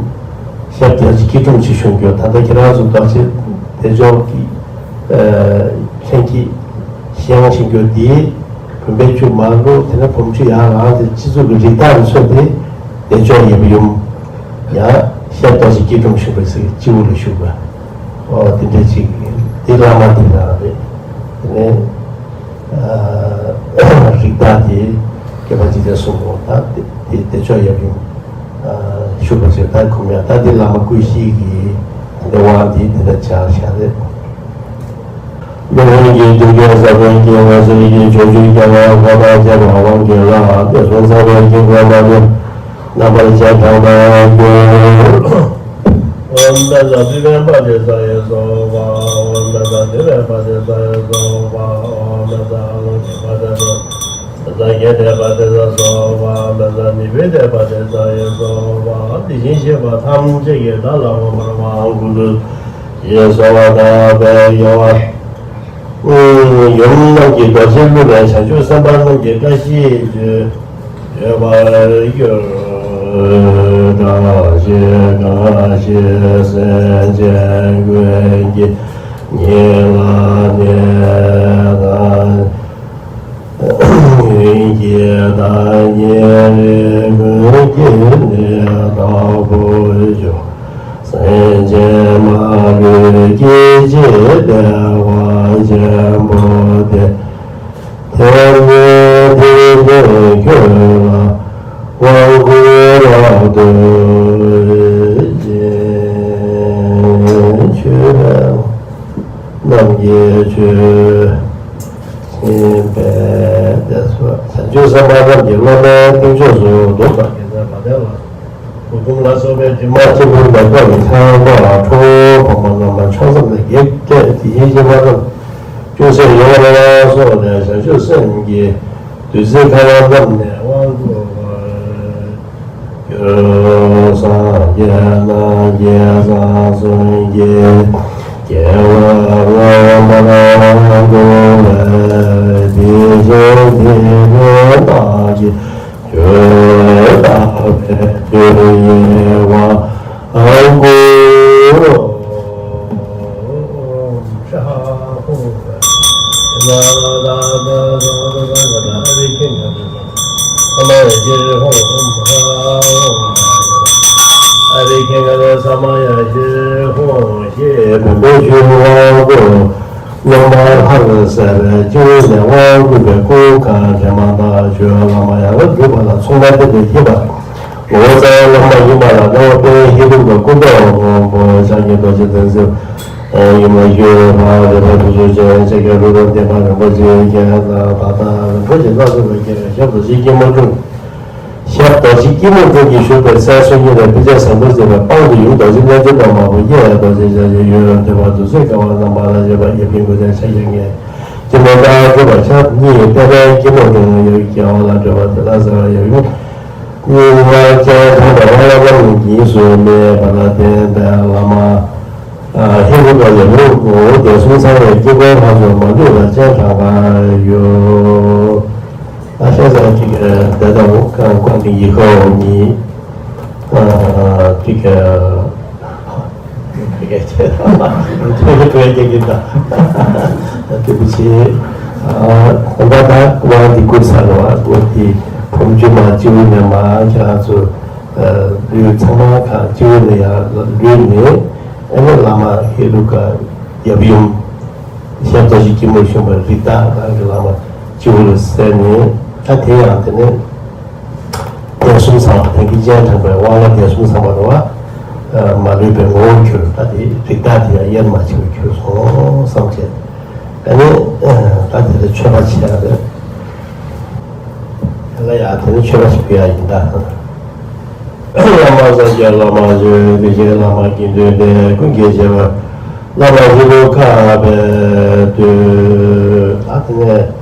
ཞབས་རྒྱ་ཆེ་སྐྱིལ་ཀྲུང་ཆེ་ཤོང་རྒྱུ་ད་ལྟ་ཁྱེད་རང་ཚོ་རྡོ་རྗེ་དེ་ཕྱོགས་ཀྱི་ལྷན་སྐྱེས་གཞན་ཞིག་རྒྱུ་དེ། བུམ་པའི་ཆུ་མར་བླུགས། དེ་ནས་བུམ་ཆུ་ཡར་ལངས་ཏེ་སྤྱི་གཙུག་གི་རིགས་བདག་ལ་མཚོན་ཏེ་བདེ་མཆོག་ཡབ་ཡུམ། ཡང་ཤར་རྡོ་རྗེ་སྐྱིལ་ཀྲུང་བཞུགས་པའི་ཚེ་སྤྱི་བོ་ལ་བཞུགས་པ། ཨོ་དེ་འདྲ་ཅིག་དེ་བླ་མ་དེ་རང་རེད། དེ་ནས་རིགས་བདག་དེ་སྐྱེས་པ་འཇིག་རྟེན་གསུམ་པོ་དང་དེ་བདེ་མཆོག་ཡབ་ཡུམ་བཞུགས་པ་ཚོས་ད་ཁོམ་ཡང་ད་དེ་བླ་མ་སྐུ་བཞི་གི་དེ་དབང་དེ་དེ་འདྲ་ཆགས་ཤག་རེད། ཀླུ་དབང་གི་གདུལ་བྱ་ས་བོན་གྱི་འོད་ཟེར་གྱིས་ཕྱོགས་བཅུའི་རྒྱལ་བ་འཁོར་དང་བཅས་པ་དབང་གྱེར་ལ་དེ་གསུམ་ཚར་བའི་དཀྱིལ་འཁོར་མ་ལུས་རྣམ་པར་སྤྱན་དྲངས་པར་གྱུར། ཨོཾ་ཏདྱ་ཐུབ་པའི་དཔལ་དེ་ས་ཡི་སོ་པ། ཨོཾ་ཏདྱ་ཐུབ་པའི་དཔལ་དེ་ས་ཡི་སོ་པ། ཨོཾ་ཏདྱ་ཨ་ལོ་ཀེ་དཔལ་དེ་ས། ཏདྱ་རྒྱས་པའི་དཔལ་དེ་ས་སོ་པ། ཏདྱ་ནུས་པའི་དཔལ་དེ་ས་ཡི་སོ་པ། དེ་བཞིན་གཤེགས་པ་ཐམས་ཅད་ཀྱི་བདག་ལ་དབང་བསྐུར་བ་དབང་བསྐུར་ཞེས་གསོལ་བ་བཏབ་པས་དགེ་བ། ཡུམ་རྣམས་ཀྱི་རྡོ་རྗེའི་གླུ་ལས་བྱང་ཆུབ་སེམས་དཔའ་རྣམས་ཀྱི་བཀྲ་ཤིས་བརྗོད་པར་གྱུར། བཀྲ་ཤིས་ཁ་ཤས་སེམས་ཅན་ཀུན་གྱི་སྙིང་ལ་གནས་དང་། ཀུན་གྱི་བདག་ཉིད་ཀུན་གྱི་གནས་དང་པོ་ཤོག། སེམས་ཅན་མ་ལུས་སྐྱེ་མཆེད་བདེ་བ་ཆེན་པོ་སྟེ། དེ་ནས་དེ་ལས་ཁྱོད་ལ་དབང་བསྐུར་བ་འདོད་ཅིང་མཆོད་པའི་རྣམས་ཀྱིས་མཆོད། ཞེས་པས་དེ་སོགས་བྱང་ཆུབ་སེམས་དཔའ་རྣམས་ཀྱི་སློབ་མའི་གཏིང་ཕྱོགས་སུ་འདུག་པ་དགེ་རྩའི་བ་དན་ལ་མགུར་འབུམ་ལ་སོགས་པའི་གྲིབ་མ་སྤྱི་བོར་མེ་ཏོག་གི་ཆར་འབབ་ཁྲོ་བོའི་ཕོ་མོ་རྣམ་པ་ཕྱོགས་མཚམས་ནས་བགེགས་བསྐྲད་དེ་ཡིད་བཞིན་པ་རྣམས་ཅུང་ཟད་ཡོངས་རེ་བ་སོགས་ལས་ བདུད་རྩི་ཁ་བ་བསྣམས་ནས་དབང་བསྐུར་བར་གྱུར། སངས་རྒྱས་རྣམས་ཀྱིས་ས་གསུམ་གྱི་རྒྱལ་བ་མངོན་པར་བསྐུལ་བས། དེ་བཞིན་དེ་ནས་བདག་གིས་ཆོས་བསྟན་པའི་མཐུ་ཡིས་དབང་བསྐུར་རོ། རློན་པ་ལྷར་གསལ་བའི་སྤྱི་བོ་ནས་དབང་བསྐུར་བའི་སྐུ་གང་དྲན་པ་དང་ཆོས་བླ་མ་ཡང་དག་སྒྲུབ་པ་ལ་མཚུངས་པ་སྟེ་དེ་བཞིན་པ། ངོ་བོ་རྩ་བའི་བླ་མ་ཡིན་པ་ལ་སྣང་བ་པའི་ཧེ་རུ་ཀ་སྐུ་མདོག་སྔོན་པོ་ཕྱག་གི་རྡོ་རྗེ་འཛིན་སྲིད་ཡུམ་ལ་ཞུ་བ་རེ་བ་དུ་ཚུལ་ཅན་ཕྱག་རྒྱ་རུ་དང་ལྡན་པ་རིན་པོ་ཆེའི་རྒྱན་དང་བ་དང་རིན་པོ་ཆེ་སྣ་ཚོགས་པའི་རྒྱན་ཞབས་རྡོ་རྗེ་སྐྱིལ་མོ་ཀྲུང་། ཞབས་རྡོ་རྗེ་སྐྱིལ་མོ་ཀྲུང་གིས་བཞུགས་པའི་སའི་སོ་གཉིས་ལ་པི་ཅ་ཟམ་པ་མཛད་པའི་པང་དུ་ཡུམ་རྡོ་རྗེ་རྣལ་འབྱོར་པ་མང་པོ་གཡས་རྡོ་རྗེ་ཕྱག་རྒྱའི་གཡོན་ཐོད་པ་དུ་ཚོད་དཀའ་བ་རྣམ་པ་ལ་བཞད་པ་ཡབ་ཡུམ་གུང་ཚན་ཕྱག་རྒྱ་ངས་སྤྱི་མོ་ལྟར་སྤྲུལ་པ་ཞབས་གཉིས་པད་མའི་སྐྱིལ་མོ་ཀྲུང་ཡུམ་རྒྱལ་བ་ལ་སྤྲུལ་པ་དེ་ལ་གསལ་བ་ཡབ་ཡུམ། གཉིས་པ་སྤྱན་དྲངས་པའི་དབང་བླ་ན་མེད་ཀྱི་ཡིད་བཞིན་གཤེགས་པ་ལ་བརྟེན་པའི་བླ་མ། ཧེ་རུ་ཀ་ཡབ་ཡུམ་ངོ་བོ་བདེ་གསུམ་ཚང་བའི་དཀྱིལ་འཁོར་ལྷ་ཚོགས་མ་ལུས་ལ་སྤྱན་དྲངས་པ་ཡོད། ཨ་ཤ་ས་ཅིག་དེ་དང་ཀོང་ཏི་ཡི་ཁ་འོ་གཉིས་ཅིག་ཐོས་པའི་སྐད་ཀྱི་ད་ཐུབ་པའི་ཆེད། ད་ད་དབང་འདི་བསྐུར་ཚར་བ་སྐོར་གྱི་བུམ་ཆུ་མ་སྤྱི་བོ་ནས་མ་ཁྱེད་རང་ཚོ་ལུས་ཚང་མ་གང་སྤྱི་བོ་ནས་ཡར་ལུས་ནས་ཨ་ནི་བླ་མ་ཧེ་རུ་ཀ་ཡབ་ཡུམ་ཞབས་རྡོ་རྗེ་སྐྱིལ་མོ་བཞུགས་པ་རིགས་བདག་རང་གི་བླ་མ་སྤྱི་བོ་ལ་གསལ་ནས་ད་དེ་ཡང་དེ་ནས། བདེ་གསུམ་ཚང་བ་དེང་གི་སྤྱན་དྲངས་པའི་དབང་ལ་བདེ་གསུམ་ཚང་བ་རེད་བ། མ་ལུས་པའི་ངོ་བོར་གྱུར་ད་དེ་རིགས་བདག་དེ་ཡང་དབྱེར་མ་ཕྱེ་བར་གྱུར་སོང་བསམ་བྱས། ཨ་ནི་ད་དེ་ལ་མཆོད་པ་བྱེད་ཡག་རེད། དེ་ལ་ཡང་དེ་ནི་མཆོད་པ་ཞིག་ཕུལ་ཡག་ཡིན་ད། བླ་མ་ས་སྐྱ་བླ་མ་ཆོས་དེ་བཞིན་བླ་མ་དགེ་འདུན་ཏེ་ཀུན་གྱི་རྗེ་བླ་མ་ཧེ་རུ་ཀ་པས་བསྟོད། ད་དེ་ནས་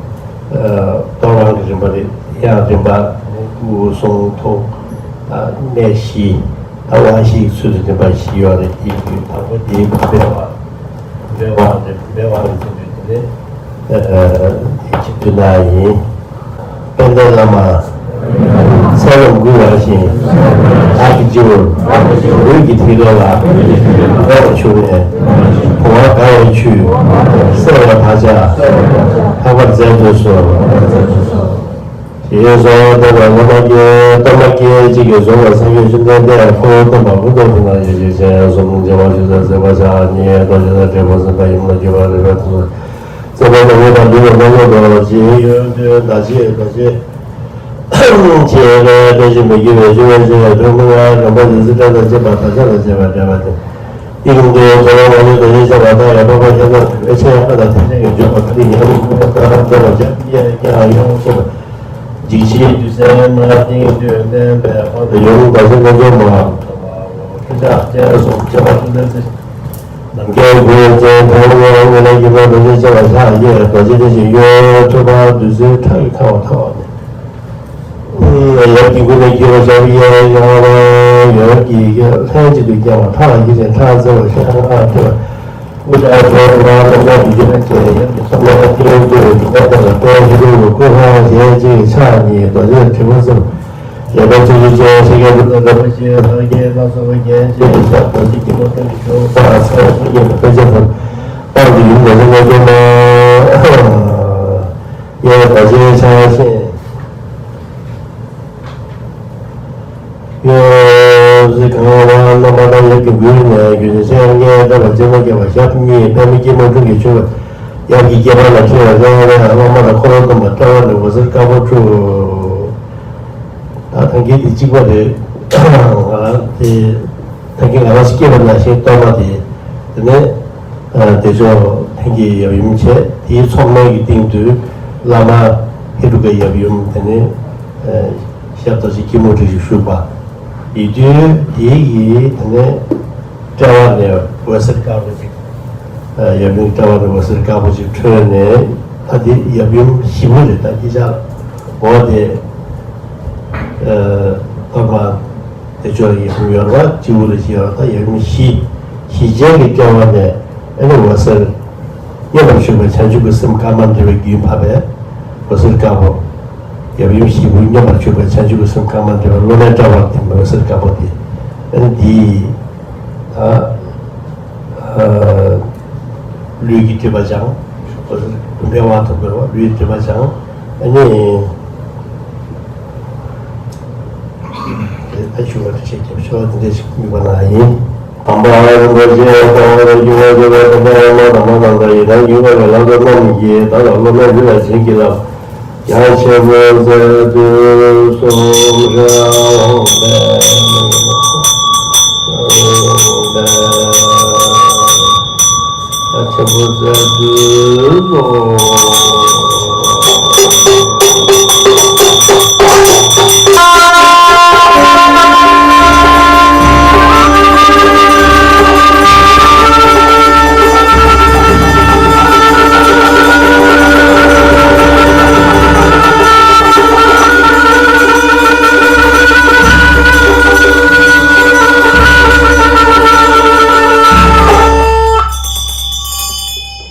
གཏོར་དབང་གི་རིམ་པ་རེད། ཡང་རིམ་པ་སྐུ་གསུང་ཐུགས་གནས་བཞི་ད་དབང་བཞི་ཡི་ཚུལ་དུ་རིམ་པ་བཞི་ཡོད་རེད། དེའི་དུས་དང་པོ་དེའི་སྦས་པ་སྦས་པ་རེད། སྦས་པ་རེད་ཟེར་དུས་དེ་ནས་དེ་གཅིག་ཏུ་ན་ཡིན། དཔལ་ལྡན་བླ་མ། ཚེ་རབས་འགུལ་བ་བཞིན། ལྷ་གི་སྤྱི་བོར། འོད་ཀྱི་ཐིག་ལེ་ལ། འོད་ཆུ་ནས། བུང་བ་དགའ་བའི་ཆུས། སེར་བའི་བག་ཆགས། ལྷག་པར་མཛད་དུ་གསོལ། ཞེས་གསོལ་བ་བཏབ་པ་བླ་མ་དགེ་སྟོན་པ་སྐད་ཅིག་གིས་བཟུང་བ་སངས་རྒྱས་བཅོམ་ལྡན་འདས་འཁོར་ལོ་སྟོན་པ་ཀུན་ཏུ་མཐོང་བ་ཡེ་ཤེས་ཅན་གསུམ་མཛད་པ་ཆུ་ཚོད་མཛད་པ་ཕྱག་གཉིས་རྡོ་རྗེ་དང་འབྲས་བུ་སེམས་དཔའ་ཡིན་ལ་འགྱུར་བ་རིག་པའི་ཐོག་ཚད་པ་དང་ཉེ་དང་འདུས་པ་རྣམས་ལ་རྡོ་རྗེ་ཡོན་ཏན་ཟླ་ཕྱེད་རྡོ་རྗེ། ཆེ་བའི་དཔེ་ཆ་མི་འགྱུར་བའི་ཞུ་བའི་ཆེ་བའི་ཐུན་མོང་བའི་རིན་པོ་ཆེ་ཚིག་ཕྲད་དང་བཅས་པ་དག་ཆ་དང་བཅས་པ་འདྲ་བ་སྟེ། ཏིང་འཛིན་ཚོར་བ་མ་ལུས་རྡོ་རྗེ་ཆེ་བ་དག་ཡང་འཕགས་པ་ཁྱད་མཚར་དྲུག་པའི་ཆེ་ཡང་ཀ་དང་ཐེག་ཆེན་གྱི་འཇུག་པ་ཀ་ནི་ཉམས་ལེན་ཀ་དང་ཀ་དང་བྱ་ཀི་ཡ་ཀྱང་ཡོངས་སུ་འཇིགས་བྱེད་རྒྱུ་མཚན་མ་ཏིང་དུས་བསྟན་པའི་དཔང་དུ་ཡོངས་དག་ཆེན་ལོ་ཙཱ་བ་ཁྲི་ཕྱག་ཅན་སོགས་བྱེ་བ་ཀུན་ལྡན་ཚེ། ནམ་མཁའི་མགོན་ཅན་ཐལ་བའི་དངོས་ལ་ཡིད་མ་རྡོ་རྗེ་ཆེ་བ་ཕྱག་གཡས་རྡོ་རྗེ་དེ་བཞིན་གཡོན་ཐོད་པ་བདུད་རྩིའི་ཁྲག་གིས་ཁ་བ་ཐལ་བ་ནས། ཡབ་ཀྱི་སྐུ་ནས་འཁྱིལ་བ་ཞབས་གཡས་གཡོན་ཡོན་གྱིས་ལྷན་ཅིག་ཏུ་བརྒྱན་པ་ཕྲག་བཞི་ཅན་ཕྲག་མཛེས་པ་ཤ་ཁྲག་ཐོད་པ་སྐུ་ཕྲག་དོག་པ་སྟོང་པ་བདུད་རྩི་ལྷན་ཅིག་ཡབ་ཀྱི་ཕྱག་ལ་ཐིམ་བསྐུལ་བའི་ཐིམ་པ་ལྟར་ལ་དཔལ་ཧེ་རུ་ཀ་སྐུ་ལྷ་ཞལ་གཅིག་ཕྱག་གཉིས་རྡོ་རྗེ་དྲིལ་བུ་གསུམ། ལས་པ་ཚུལ་ཁྲིམས་ཅན་ཤཱཀྱ་ཐུབ་པ་རིན་པོ་ཆེ་ལྷ་བརྒྱའི་ལྷ་ཚོགས་བརྒྱན་ཅིང་ཞབས་རྡོ་རྗེ་སྐྱིལ་མོ་ཀྲུང་གིས་བཞུགས་པ་ཚེ་སྲོག་གཉིས་ལ་དཔེ་ཆ་ཐོབ། དཔལ་གྱི་ཡུམ་རྡོ་རྗེ་རྣལ་འབྱོར་མ། གཡས་རྡོ་རྗེ་ཕྱག་གཡོན་གཟིགས་གང་བ་རྣམ་པར་དག་ཡབ་ཀྱི་མགུལ་ནས་རྒྱུད་སྦྱིན་སྲེག་བརྒྱད་བཏབ་པ་སྤྱན་སྔར་བསྐྱེད་པ་ཞབས་གཉིས་པད་མའི་སྐྱིལ་མོ་ཀྲུང་གིས་ཕྱུང་བ། ཡབ་ཀྱི་སྐེད་པ་ལ་ཐིམ་པ་ལྷོད་པ་ལས་བླ་མ་དང་འཁོར་ལོ་སྟོན་པ་དཔྲལ་བ་ནས་འོད་ཟེར་དཀར་པོ་འཕྲོས། ད་ཐང་གི་དེ་གཅིག་པ་རེད། ང་རང་དེ་ཐང་གི་ང་རང་སྐྱེས་པ་ནང་བཞིན་གཏོར་མ་དེ་དེ་ནས་བདེ་མཆོག་ཐང་གི་ཡབ་ཡུམ་བྱས། དེའི་ཚོགས་གནང་གི་སྟེང་དུ་བླ་མ་ཧེ་རུ་ཀ་ཡབ་ཡུམ་དེ་ནས་ཞབས་རྡོ་རྗེ་སྐྱིལ་མོ་ཀྲུང་ཞིག་བཞུགས་པ་ཡིན་དུས་དེའི་གི་དེ་ནས་དཔྲལ་བ་ནས་འོད་ཟེར་དཀར་པོ་ཅིག་ཡབ་ཡུམ་དཔྲལ་བ་ནས་འོད་ཟེར་དཀར་པོ་ཅིག་འཕྲོས་ནས། ད་དེ་ཡབ་ཡུམ་བཞི་པོ་རེད། ད་ཅི་ཆ་འོ་དེ་ཨ་གཏོར་མ་བདེ་མཆོག་ཡབ་ཡུམ་ཡོད་རེད་བ། སྤྱི་བོ་ལ་བཞི་ཡོད་རེད། ད་ཡབ་ཡུམ་བཞི། བཞི་ཆའི་གི་དཔྲལ་བ་ནས་ཨ་ནི་འོད་ཟེར་མཉམ་པར་བཞུགས་པའི་བྱང་ཆུབ་ཀྱི་སེམས་བསྐལ་མ་འདྲེན་པའི་རྒྱུན་བབས་པས་འོད་ཟེར་དཀར་པོ། ཡབ་ཡུམ་བཞི་པོ་མཉམ་པར་བཞུགས་པའི་བྱང་ཆུབ་ཀྱི་སེམས་བསྐལ་མ་འདྲེན་པའི་སློབ་མའི་དཔྲལ་བར་ཐིམ་པའི་འོད་ཟེར་དཀར་པོ་དེ། ཨ་ནི་དེ་ཡིས་ད་ལུས་ཀྱི་སྒྲིབ་པ་སྦྱང་། འོད་ཟེར་བུམ་པའི་དབང་ཐོབ་པའི་ལུས་སྒྲིབ་པ་སྦྱང་། ཨ་ནི། དེ་ལྟ་ཞུ་བ་དེ་ཆེད་ཀྱི་ཆོག་འདི་འདྲ་ཞིག་དམིགས་པ་ན་ཡིན། དམ་པ་རིན་པོ་ཆེ་གསང་བ་དང་སྐྱོབ་པ་སྐྱོབ་པའི་དམ་པ་བླ་མ་དམ་པ་རྣམས་དང་ཡི་དམ་ཡིད་བཞིན་གྱི་བླ་མཚོ་རྣམས་ཀྱིས་བདག་ལ་སློབ་མའི་ལུས་ལ་བྱིན་གྱིས་བརླབས། ཡང་ཆེན་པོ་མཛད་དུ་གསུངས་ཤ་འོང་པས། ཡང་ཆེན་པོ་མཛད་དུ་གསུངས།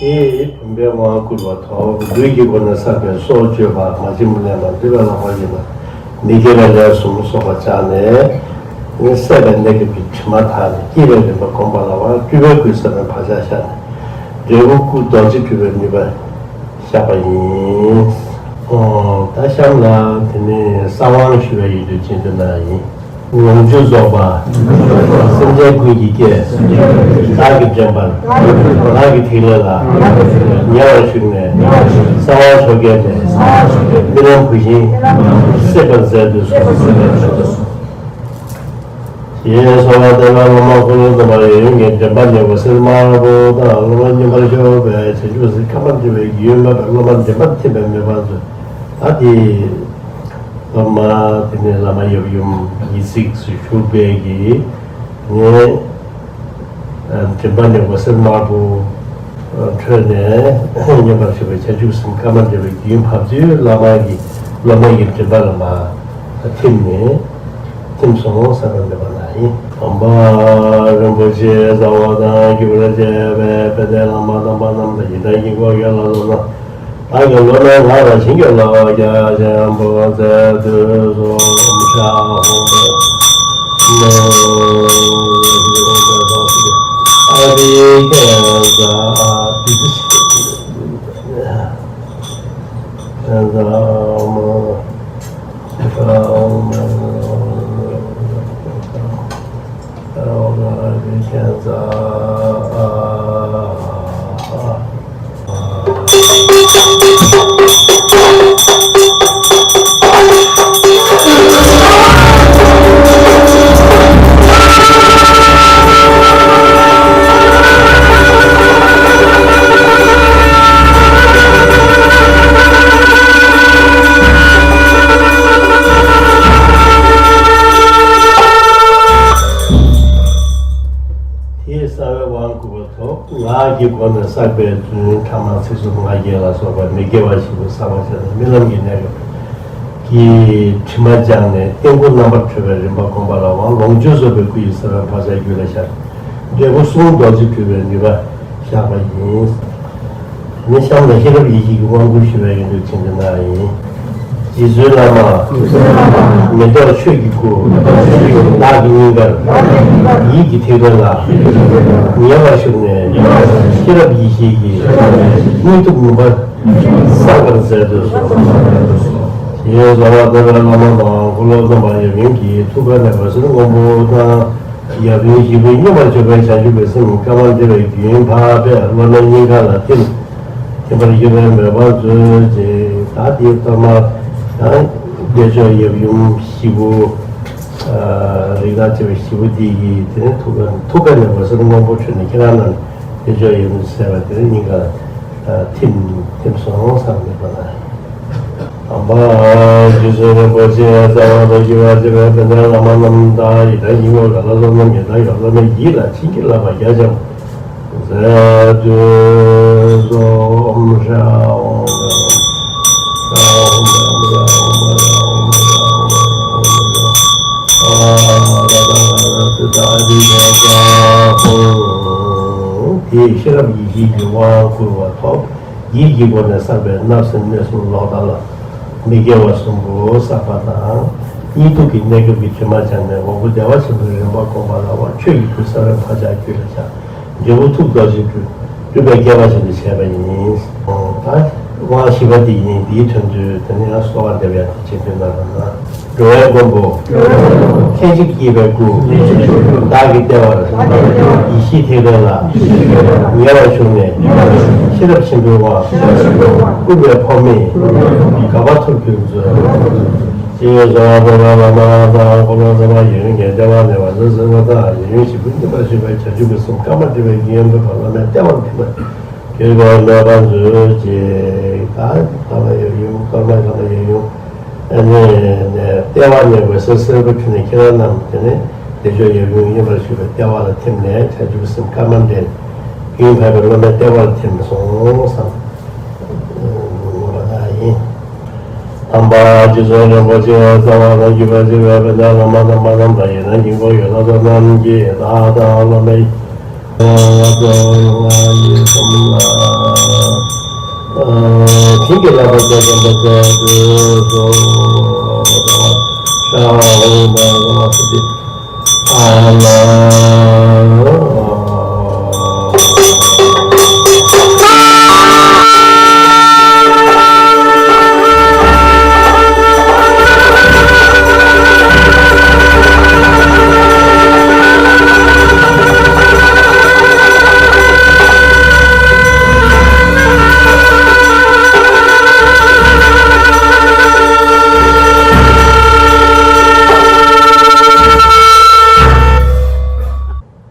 དེས་བུམ་པའི་དབང་བསྐུར་བ་ཐོབ། ལུས་ཀྱི་སྒོ་ནས་བསགས་པའི་སྲོག་གཅོད་པ། མ་བྱིན་པ་ལེན་པ། འདུལ་བའི་ལྷག་པ་ཡིན་པ། མི་དགེ་བའི་ལས་གསུམ་སོགས་པ་སྦྱངས་ནས། ནི་སད་པའི་གནས་སྐབས་ཀྱི་དྲི་མ་དག་ནས་སྐྱེ་བའི་རིམ་པ་བསྒོམ་པ་ལ་བ་སྤྲུལ་པའི་སྐུའི་ས་བོན་བག་ཆགས་བཞག་ནས། འབྲས་བུ་སྐུ་རྡོ་རྗེ་སྤྲུལ་པའི་ནུས་པ་བཞག་པ་ཡིན། ཨོ། ད་གཤམ་ལ་དེ་ནས་གསང་དབང་ཞུ་བའི་ཡོད་དུས་ཅི་འདོད་ན་ཡིན། ལོངས་སྤྱོད་རྫོགས་པ། སེམས་ཅན་ཀུན་གྱི་སྐྱེས། བདག་གི་དྲན་པར། བདག་གི་ཐིག་ལེ་ལ། ཉེ་བར་ཞུགས་ནས། གསང་བ་མཆོག་བརྒྱད་ལས། རྨི་ལམ་བུད་ཤིང་། སད་པར་མཛད་དུ་གསོལ། ཞེས་གསོལ་བ་འདེབས་པ། བླ་མ་འཁོར་ལོ་སྡོམ་པ་ཡབ་ཡུམ་གྱི་མགྲིན་པ་ནས་འོད་ཟེར་དམར་པོ་དང་སློབ་མ་མཉམ་པར་ཞུགས་པའི་བྱང་ཆུབ་སེམས་བསྐལ་པ་འདྲེན་པའི་རྒྱུན་བབས་པའི་སློབ་མ་མགྲིན་པར་ཐིམ་པའི་མོས་པ་མཛོད། ད་དེ། སློབ་མ་དེ་ནས་བླ་མ་ཡབ་ཡུམ་ཉེ་གཟིགས་སུ་བཞུགས་པའི་གི་ངས་མགྲིན་པ་ནས་འོད་ཟེར་དམར་པོ་འཕྲོས་ནས་མཉམ་པར་ཞུགས་པའི་བྱང་ཆུབ་སེམས་བསྐལ་པ་འདྲེན་པའི་རྒྱུན་བབས་ཚུལ་བླ་མ་གི་སློབ་མ་གི་མགྲིན་པ་ལ་མ་ཐིམ་ནས་ཐིམ་སོང་ས་དང་འདོད་པ་ན་ཡིན། དམ་པ་རིན་པོ་ཆེ་གསང་བ་དང་སྐྱོབ་པར་བྱེད་པའི་དཔལ་ལྡན་བླ་མ་དམ་པ་རྣམས་དང་ཡི་དམ་ཡིན་དགོས་ཡོད་ལ་སོགས་ན། བདག་གི་སློབ་མའི་ངག་ལ་བྱིན་གྱིས་བརླབ་པ་རྒྱ་ཆེན་པོ་མཛད་དུ་གསོལ། ཨ་རིག་ཁན་ཟ། དེས་གསང་བའི་དབང་བསྐུར་བ་ཐོབ། ངག་གི་སྒོ་ནས་བསགས་པའི་རྫུན་ཕྲ་མ་ཚིག་རྩུབ་ང་རྒྱལ་ལ་སོགས་པ་མི་དགེ་བ་བཞི་པོ་བསགས་པ་བྱས་ནས་རྨི་ལམ་གྱི་གནས་སྐབས་ཀྱི་དྲི་མ་སྦྱངས་ནས་སྟེང་སྐུ་རྣམ་པར་གྲོལ་བའི་རིམ་པ་བསྒོམ་པ་ལ་དབང་ལོངས་སྤྱོད་རྫོགས་པའི་སྐུ་ཡི་ས་བོན་བག་ཆགས་རྒྱུད་ལ་ཤར། འབྲས་བུ་གསུང་རྡོ་རྗེ་སྤྲུལ་པའི་ནུས་པ་བཞག་པ་ཡིན། ནི་གཤམ་ལ་ཤེས་རབ་ཡེ་ཤེས་ཀྱི་དབང་བསྐུར་ཞུ་བའི་ཡོན་ཏན་ཅན་དེ་འདྲ་ཡིན། རྗེ་བཙུན་བླ་མ། མེ་ཏོག་ཆོས་ཀྱི་སྐུ། བདག་གི་སྙིང་གར། ཡིད་ཀྱི་ཐིག་ལེ་ལ། ཉེ་བར་ཞུགས་ནས། ཤེས་རབ་ཡེ་ཤེས་ཀྱི། དངོས་གྲུབ་ངོ་མ། བསགས་པར་མཛད་དུ་གསོལ། ཞེས་གསོལ་བ་འདེབས་པའི་བླ་མ་དང་འཁོར་ལོ་སྡོམ་པ་ཡབ་ཡུམ་གྱི་ཐུགས་ཀ་ནས་འོད་ཟེར་སྔོན་པོ་དང་། ཡབ་ཡུམ་བཞི་པོ་མཉམ་པར་སྦྱོར་བའི་བྱང་ཆུབ་ཀྱི་སེམས་བསྐལ་པ་འདྲེན་པའི་རྒྱུན་བབས་པས་སློབ་མའི་སྙིང་ག་ལ་ཐིམ། ཐིམ་པར་གྱུར་པའི་མོས་པ་མཛོད་ཅིག་ད་དེའི་གཏོར་མ་ཡང་བདེ་མཆོག་ཡབ་ཡུམ་བཞི་པོ། རིགས་བདག་བྱེ་བ་བཞི་པོ་འདི་ཡིས་དེ་ནས་ཐུགས་ཀ་ཐུགས་ཀ་ནས་འོད་ཟེར་སྔོན་པོ་འཕྲོས་ནས་ཁྱེད་རང་རྣམས་བདེ་མཆོག་ཡབ་ཡུམ་ཟེར་བ་དེ་ནས་སྙིང་ག་ལ་ཐིམ་ཐིམ་སོང་བསམ་ནས་པ་ན། དམ་པ་རྗེ་བཙུན་རིན་པོ་ཆེ་གསང་བ་དང་སྐྱོབ་པར་བྱེད་པའི་དཔལ་ལྡན་བླ་མ་རྣམས་དང་ཡི་དམ་ཡིན་དགོས་ག་ལ་སོགས་རྣམས་ཀྱི་བདག་གི་སློབ་མའི་ཡིད་ལ་བྱིན་གྱིས་བརླབས་པ་རྒྱ་ཆེན་པོ་ ཟས་དུས་སོ་ཧོམ་ཧྲ་ཧོམ་ཧྲ་ཧོམ་ཧྲ་ཧོམ་ཧྲ་ཧོམ་ཧྲ་ཧོམ་ཧྲ་ཧོམ་ཧྲ་ཧོམ་ཧྲ་ཨ་ར་ད་ར་ད་ད་ད་ད་ད་ཧོ། དེས་ཤེས་རབ་ཡེ་ཤེས་ཀྱི་དབང་བསྐུར་བ་ཐོབ། ཡིད་ཀྱི་སྒོ་ནས་བསགས་པའི་བརྣབ་སེམས་གནས་གསུམ་ལོག་ལྟ་ལ་མི་དགེ་བ་གསུམ་པོ་བསགས་པ་དང་། གཉིད་འདུག་གི་གནས་སྐབས་ཀྱི་དྲི་མ་སྦྱངས་ནས་ངོ་བོ་བདེ་བ་ཆེན་པོའི་རིམ་པ་བསྒོམས་པ་ལ། འོ་ཆོས་ཀྱི་སྐུ་ས་བོན་བག་ཆགས་རྒྱུད་ལ་བཞག། འབྲས་བུ་ཐུགས་རྡོ་རྗེ་སྤྲུལ། སྤྲུལ་པའི་སྐལ་པ་ཅན་དུ་བྱས་པ་ཡིན། ད་དབང་བཞི་པ་འདི་ཡིན། འདིའི་དོན་དུ་དེ་ནས་ཡང་གསོལ་བ་འདེབས་ཡ་དེ་བྱེད་དུས་ན་ར་ན། འགྲོ་བའི་མགོན་པོ། མཁྱེན་བརྩེ་བསྐྱེད་པའི་སྐུ། བདག་གི་ལྟེ་བར། ཡེ་ཤེས་ཐིག་ལེ་ལ། ཉེ་བར་ཞུགས་ནས། ཤེས་རབ་ཆེན་པོའི་དབང་། བསྐུར་བའི་འཕོ་མེས། དགའ་བ་ཐོབ་གྱུར་མཛོད། ཅེས་གསོལ་བ་འདེབས་པ་ལ། མ་ཧཱ་ཀཱ་ལོ་ཙཱ་བ་ཡོན་ཏན་ལྟེ་བ་ནས་བཛྲ་སུ་ཏ་ཡིན་ཞིང་། བཞི་པོ་མཉམ་པར་བཞག་པའི་བྱང་ཆུབ་ཀྱི་སེམས་བསྐལ་པ་བསྒྲིལ་བའི་ཡོན་ཏན་པ་བླ་མའི་ལྟེ་བར་ཐིམ་པ། གྱུར་པའི་མོས་པ་མཛོད་ཅིག། ད་བླ་མ་ཡབ་ཡུམ་ཀརྨ་བླ་མ་ཡབ་ཡུམ། ཨ་ནི་ནས་ལྟེ་བ་ནས་འོད་ཟེར་སེར་པོ་འཕྲོས་ནས་ཁྱེད་རང་རྣམས་དེ་ནས་བདེ་མཆོག་ཡབ་ཡུམ་མཉམ་པར་བཞུགས་པའི་ལྟེ་བ་ལ་ཐིམ་ནས་བྱང་ཆུབ་སེམས་དཀར་དམར་འདྲེས། རྒྱུན་བབས་པའི་བླ་མའི་ལྟེ་བར་ཐིམ་སོང་བསམ། ངོ་མ་ད་ཡིན། དམ་པ་རྗེ་བཙུན་རིན་པོ་ཆེ་རྩ་བ་དང་བརྒྱུད་པ་ཆེ་བའི་བོན་ཆང་བླ་མ་དམ་པ་རྣམས་དང་། ཡིན་ན་དཀྱིལ་འཁོར་གྱི་ལྷ་ཚོགས་རྣམས་ཀྱིས་བདག་དང་བླ་མའི།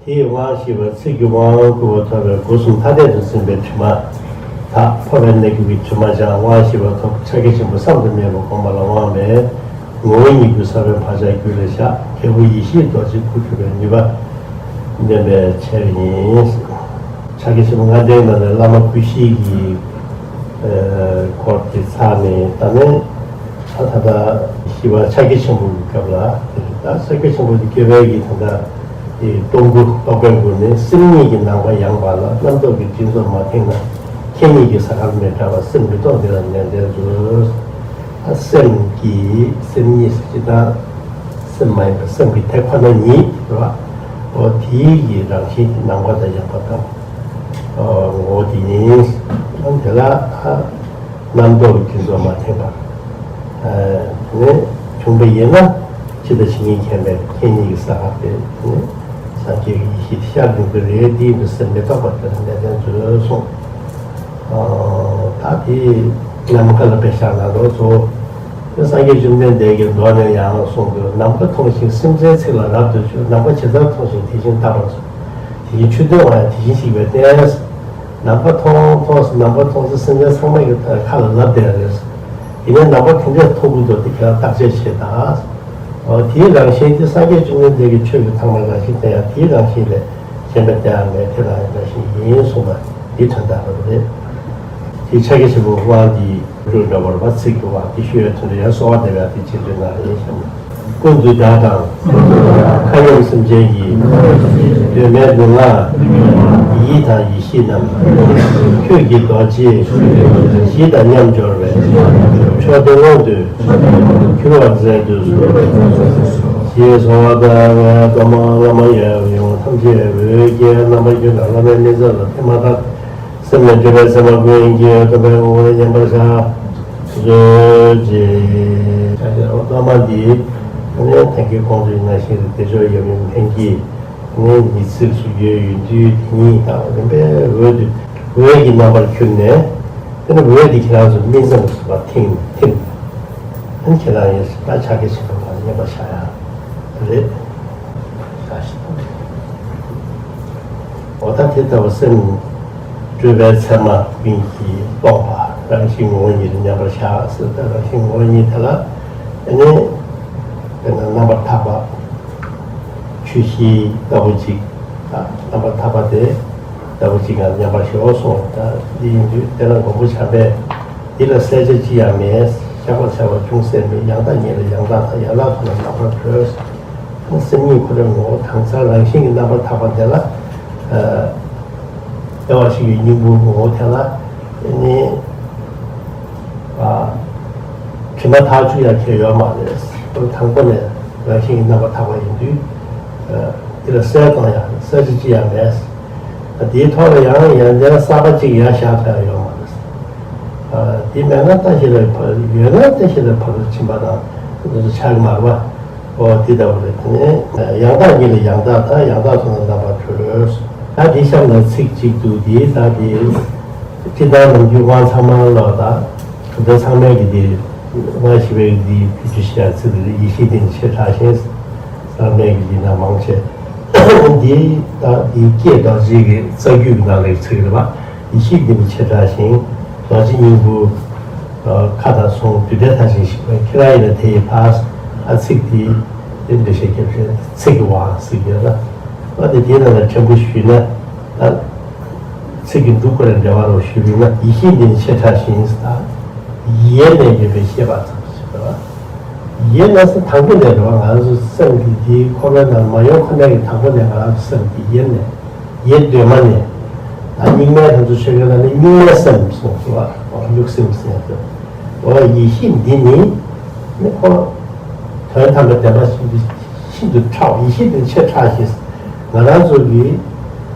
དེས་དབང་བཞི་པ་ཚིག་གི་དབང་བསྐུར་བ་ཐོབ་པས་སྒོ་གསུམ་ཐ་དད་དུ་ཟིན་པའི་དྲི་མ་དག། འཕོ་བའི་གནས་སྐབས་ཀྱི་དྲི་མ་སྦྱངས། དབང་བཞི་པ་ཐོབ། ཕྱག་རྒྱ་ཆེན་པོ་བསམ་དུ་མེད་པ་བསྒོམ་པ་ལ་དབང་བས་ངོ་བོ་ཉིད་སྐུའི་ས་བོན་བག་ཆགས་རྒྱུད་ལ་བཞག། རྒྱལ་པོ་ཡེ་ཤེས་རྡོ་རྗེའི་སྐུར་གྱུར་པའི་ནུས་པ་ལྡན་པའི་ཕྱིར་ཡིན། ཕྱག་རྒྱ་ཆེན་པོ་ལྔ་ལྡན་ནང་ནས་བླ་མ་ཀུན་ཤེས་ཀྱི་སྐོར་དེ་ཚར་ནས། ད་ནི་ད་ད་ལྟ་བཞི་པ་ཕྱག་རྒྱ་ཆེན་པོ་གི་སྐབས་ལ། ད་ཕྱག་རྒྱ་ཆེན་པོ་དེ་སྐྱོད་པའི་གི་ད་ལྟ་དེ་སྟོང་སྐུ་རྟོགས་པའི་སྒོ་ནས། སེམས་ཉིད་ཀྱི་ནམ་མཁའ་ཡངས་པ་ལ། རྣམ་རྟོག་གི་སྤྲིན་ཚོགས་མ་ཐེངས་ན། ཁྱེད་ཉིད་ཀྱི་གཟའ་སྐར་མི་འདྲ་བ། སེམས་མི་རྟོག་འདི་ལ་ནན་ཏན་མཛོད། ད་སེམས་ཀྱི་སེམས་ཉིད་ཟེར་གྱི་ད་སེམས་མ་ཡིན་པ་སེམས་ཀྱི་དེ་ཁོ་ན་ཉིད་རེད་བ། འོ་དེའི་གི་རང་བཞིན་གྱི་ནམ་མཁའ་དང་ཡངས་པ་དང་། འོ་དེ་ཉིད་དེ་ལ་ད་རྣམ་རྟོག་གི་སྤྲིན་ཚོགས་མ་ཐེངས་པར། ཨ་ནི་བྱུང་བ་ཡིན་ན། འཆི་བདག་ཇི་སྙེད་མཁྱེན་པའི་ཁྱེད་ཉིད་ཀྱི་གཟའ་སྐར་དེ་ནི་སངས་རྒྱས་ཀྱི་ཡེ་ཤེས་དེ་ཤར་འགྲོ་གི་རེད། དེ་ཡིན་དུས་སེམས་མི་རྟོག་པ་དེ་ལ་ནན་ཏན་མཛོད་གསུངས། ཨ་ད་དེ་ནམ་མཁའ་ལ་དཔེ་བཞག་ན་ལོ་ཚོ། དེ་སངས་རྒྱས་བཅོམ་ལྡན་འདས་ཀྱིས་མདོ་ནས་ཡང་གསུངས་འདུག། ནམ་མཁའ་མཐོང་ཞིང་སེམས་ཅན་ཚིག་ལ་རབ་ཏུ་ཆོས། ནམ་མཁའ་ཇི་ལྟར་མཐོང་ཞིང་དེ་བཞིན་བལྟ་བར་མཛོད། དེ་བཞིན་ཆོས་སྟོན་པ་ཡང་དེ་བཞིན་གཤེགས་པས་བསྟན། ནམ་མཁའ་མཐོང་མཐོང་ཟེར། ནམ་མཁའ་མཐོང་ཚེ་སེམས་ཅན་ཚང་མ་གི་ཁ་ལ་ལབ་བསྡད་རེད། ཡིན་ནའི་ནམ་མཁའ་ག་འདྲས་མཐོ་གི་འདུག་དེ་ཁྱེད་རང་བརྟག་དཔྱད་བྱེད་དང་། འོ་དེའི་རང་བཞིན་དེ་སངས་རྒྱས་བཅོམ་ལྡན་འདས་ཀྱི་ཆོས་ཀྱི་ཐོག་མའི་རང་བཞིན་དེ་ཡང་དེའི་རང་བཞིན་ལས་གཞན་པའི་དེ་ཡང་མེད། དེ་རང་རང་བཞིན་ཡིན་གསུངས་པ་འདི་དོན་དག་རེད། དེ་ཕྱག་རྒྱ་ཆེན་པོའི་དབང་གིས་འགྲོ་འགྲོ་བར་བ་ཚིག་གི་དབང་དེ་ཞུ་བའི་དོན་དུ་ཡང་གསོལ་བ་འདེབས་ཡ་དེ་བྱེད་འདོད་ན་རེ་ཞུ། ཀུན་ཏུ་བདག་དང་མཁའ་མཉམ་སེམས་ཅན་གྱི། གདོད་མའི་ལུས་ངག་ཡིད་དང་ཡེ་ཤེས་རྣམས། ཁྱོད་ཀྱི་རྡོ་རྗེ་ཞི་དང་མཉམ་སྦྱོར་བས། མཆོག་ལྡན་དབང་དུ་གྱུར་པར་མཛད་དུ་གསོལ། ཞེས་གསོལ་བ་བཏབ་པས་སྟོན་པ་བླ་མ་ཡབ་ཡུམ་ཐམས་ཅད་འོད་ཀྱི་རྣམ་པར་གྱུར་ནས་བླ་མའི་མིང་ཚབ་ལ་ཐིམ་པ་ལྟར། སེམས་ནི་སྒྲིབ་པའི་སེམས་པ་ཀུན་གྱི་སྟོན་པའི་ངོ་བོར་མཉམ་པར་བཞག་མཛོད་ཅིག། བླ་མ་འདི་ནི་ཐེངས་ཀྱི་གོང་དུ་ཡིན་ན་ཞིག་བདེ་མཆོག་ཡབ་ཡུམ་ལྷན་སྐྱེས་ནི་ཉི་ཚེ་སུ་ཡོད་ཡོད་དུས་དེ་ཉིད་དང་རིམ་པས་འོད་དུ་འོད་ཀྱི་རྣམ་པར་གྱུར་ནས། དེ་ནི་འོད་འདི་ཁྱེད་རང་ཚོ་སྨིན་མཚམས་སུ་ཐིམ་ཐིམ། ཨ་ནི་ཁྱེད་རང་ཡིན་ན་ཕྱག་རྒྱ་ཆེན་པོ་ལ་མཉམ་པར་བཞག་ཡ་རེད། འོ་ད་དེ་ལྟ་བུ་སེམས་སྤྲོས་པའི་མཚན་མ་ཀུན་གྱིས་སྟོང་པ་རང་བཞིན་ངོ་བོ་ཉིད་དུ་མཉམ་པར་བཞག་ཟེར། ད་རང་བཞིན་ངོ་བོ་ཉིད་དེ་ལ་ཨ་ནི་དཔེར་ན་རྣམ་པར་ཐར་པ་ཆོས་བཞི་ལྟ་བུ་ཅིག། ད་རྣམ་པར་ཐར་པ་དེ་ ལྟ་བུ་གཅིག་ཀྱང་མཉམ་པར་ཞོག་གསུངས། ད་འདི་ཡིན་དུས་དེ་ལ་མགོན་པོ་བྱམས་པས། འདི་ལ་གསལ་ཆ་ཅི་ཡང་མེད། བཞག་པར་བྱ་བ་ཅུང་ཟད་མེད། ཡང་དག་ཉིད་ལ་ཡང་དག་དང་། ཡང་དག་ཐོབ་ན་རྣམ་པར་གྲོལ། སེམས་ཉིད་ཁོ་རའི་ངོ་བོ་དྭངས་གསལ་རང་བཞིན་གྱིས་རྣམ་པར་དག་པ་དེ་ལ། ཨ་བདེ་བར་གཤེགས་པའི་སྙིང་པོའི་ངོ་བོ་དེ་ལ་ནི། ཨ། དྲི་མ་ཐག་ཆོད་ཡང་ཁྱད་ཡོད་མ་རེད། དང་པོ་ནས་རང་བཞིན་གྱི་རྣམ་པར་དག་པ་ཡིན་དུས། ཨ། འདི་ལ་གསལ་དང་ཡང་གསལ་བྱེད་ཅི་ཡང་མེད། ཨ། དེའི་ཐོག་ལ་ཡང་ཡོན་ཏན་གསར་པ་གཅིག་ཡང་བཞག་ཐུབ་ཡ་ཡོད་མ་རེད། ཨ། དེ་མེད་ན་ལྟ་ཞིག་ལ་ཕར་ཡོད་ན་ལྟ་ཞིག་ལ་ཕར་ཕྱིན་པ་དང་དེ་ཚོ་ཆགས་ཀྱི་མ་རེད་པ། ཨོ་དེ་ལྟ་བུ་རེད། དེ་ནས་ཡང་དག་ཉིད་ལ་ཡང་དག་དང་། ཡང་དག་ཐོབ་ན་རྣམ་པར་གྲོལ། ད་འདི་གཤམ་ལ་ཚིག་གཅིག་འདུག་དེ་ད་དེ། སྤྱིར་བཏང་ནམ་རྒྱུན་དབང་ཚང་མ་ལ་དང་། གྲུབ་མཐའ་ཚང་མས་ཀྱི་དེ། དབང་ཞེས་པའི་འདི་ཕུལ་རྒྱུ་ཞེས་ཚིག་འདི་ཡེ་ཤེས་འདི་ནི་ཆེས་ཕྲ་ཞིང་། ཚང་མས་ཀྱི་འདི་ན་མང་ཆེ། འདི་ད་འདི་སྐད་རྡོ་རྗེ་གི་རྩ་རྒྱུད་ཀྱི་ནང་ལ་ཡོད་ཚིག་རེད་པ། ཡེ་ཤེས་འདི་ནི་ཆེས་ཕྲ་ཞིང་། རྡོ་རྗེ་སྙིང་པོ། ཁ་དང་གསུང་དུས་འབྲས་མཐར་ཕྱིན་ཞིག་པས། ཁྱེད་རང་ཡིན་ན་དེ་ཡི་ཕར། ཨ་ཚིག་འདི། དེ་འགྲེལ་བཤད་རྒྱབ་བྱས་ཚིག་གི་དབང་ཟེར་གྱི་ཡོད་ལ། ཨ་དེ་དེའི་ནང་ལ་ཕྲན་བུ་ཞུས་ན། ད་ཚིག་གི་འབྲུ་སྐོར་ལ་འགྲེལ་བ་རོ་ཞུས་པས་ན། ཡེ་ཤེས་འདི་ནི་ཆེས་ཕྲ་ཞིང་ཟེར། ཡེ་ནས་ཡོད་པའི་ཤེས་པ་ཙམ་ཞེས་པ། ཡེ་ནས་ཟེར་དང་པོ་ནས་རེད་བ། ང་ཚོ་སེམས་ཀྱི་འདིའི་འཁོར་བའི་ནང་མ་ཡོང་ཁོ་ནའི་གི་དང་པོ་ནས་ང་རང་ཚོ་སེམས་ཀྱི་ཡེ་ནས། ཡེ་གདོད་མ་ནས། ད་རྙིང་མའི་དེ་ཚོ་ཆོས་སྐད་ནང་ནས་གཉུག་མའི་སེམས་གསུངས་སོ། གཉུག་སེམས་ཟེར་ཡ་དེ། འོ་ཡེ་ཤེས་འདི་ནི། ནི་ཁོ། དོན་དམ་པའི་བདེན་པ་ཤིན་ཏུ་ཤིན་ཏུ་ཕྲ་བ། ཡེ་ཤེས་འདི་ཆེས་ཕྲ་ཞིང་། ང་རང་ཚོ་གི།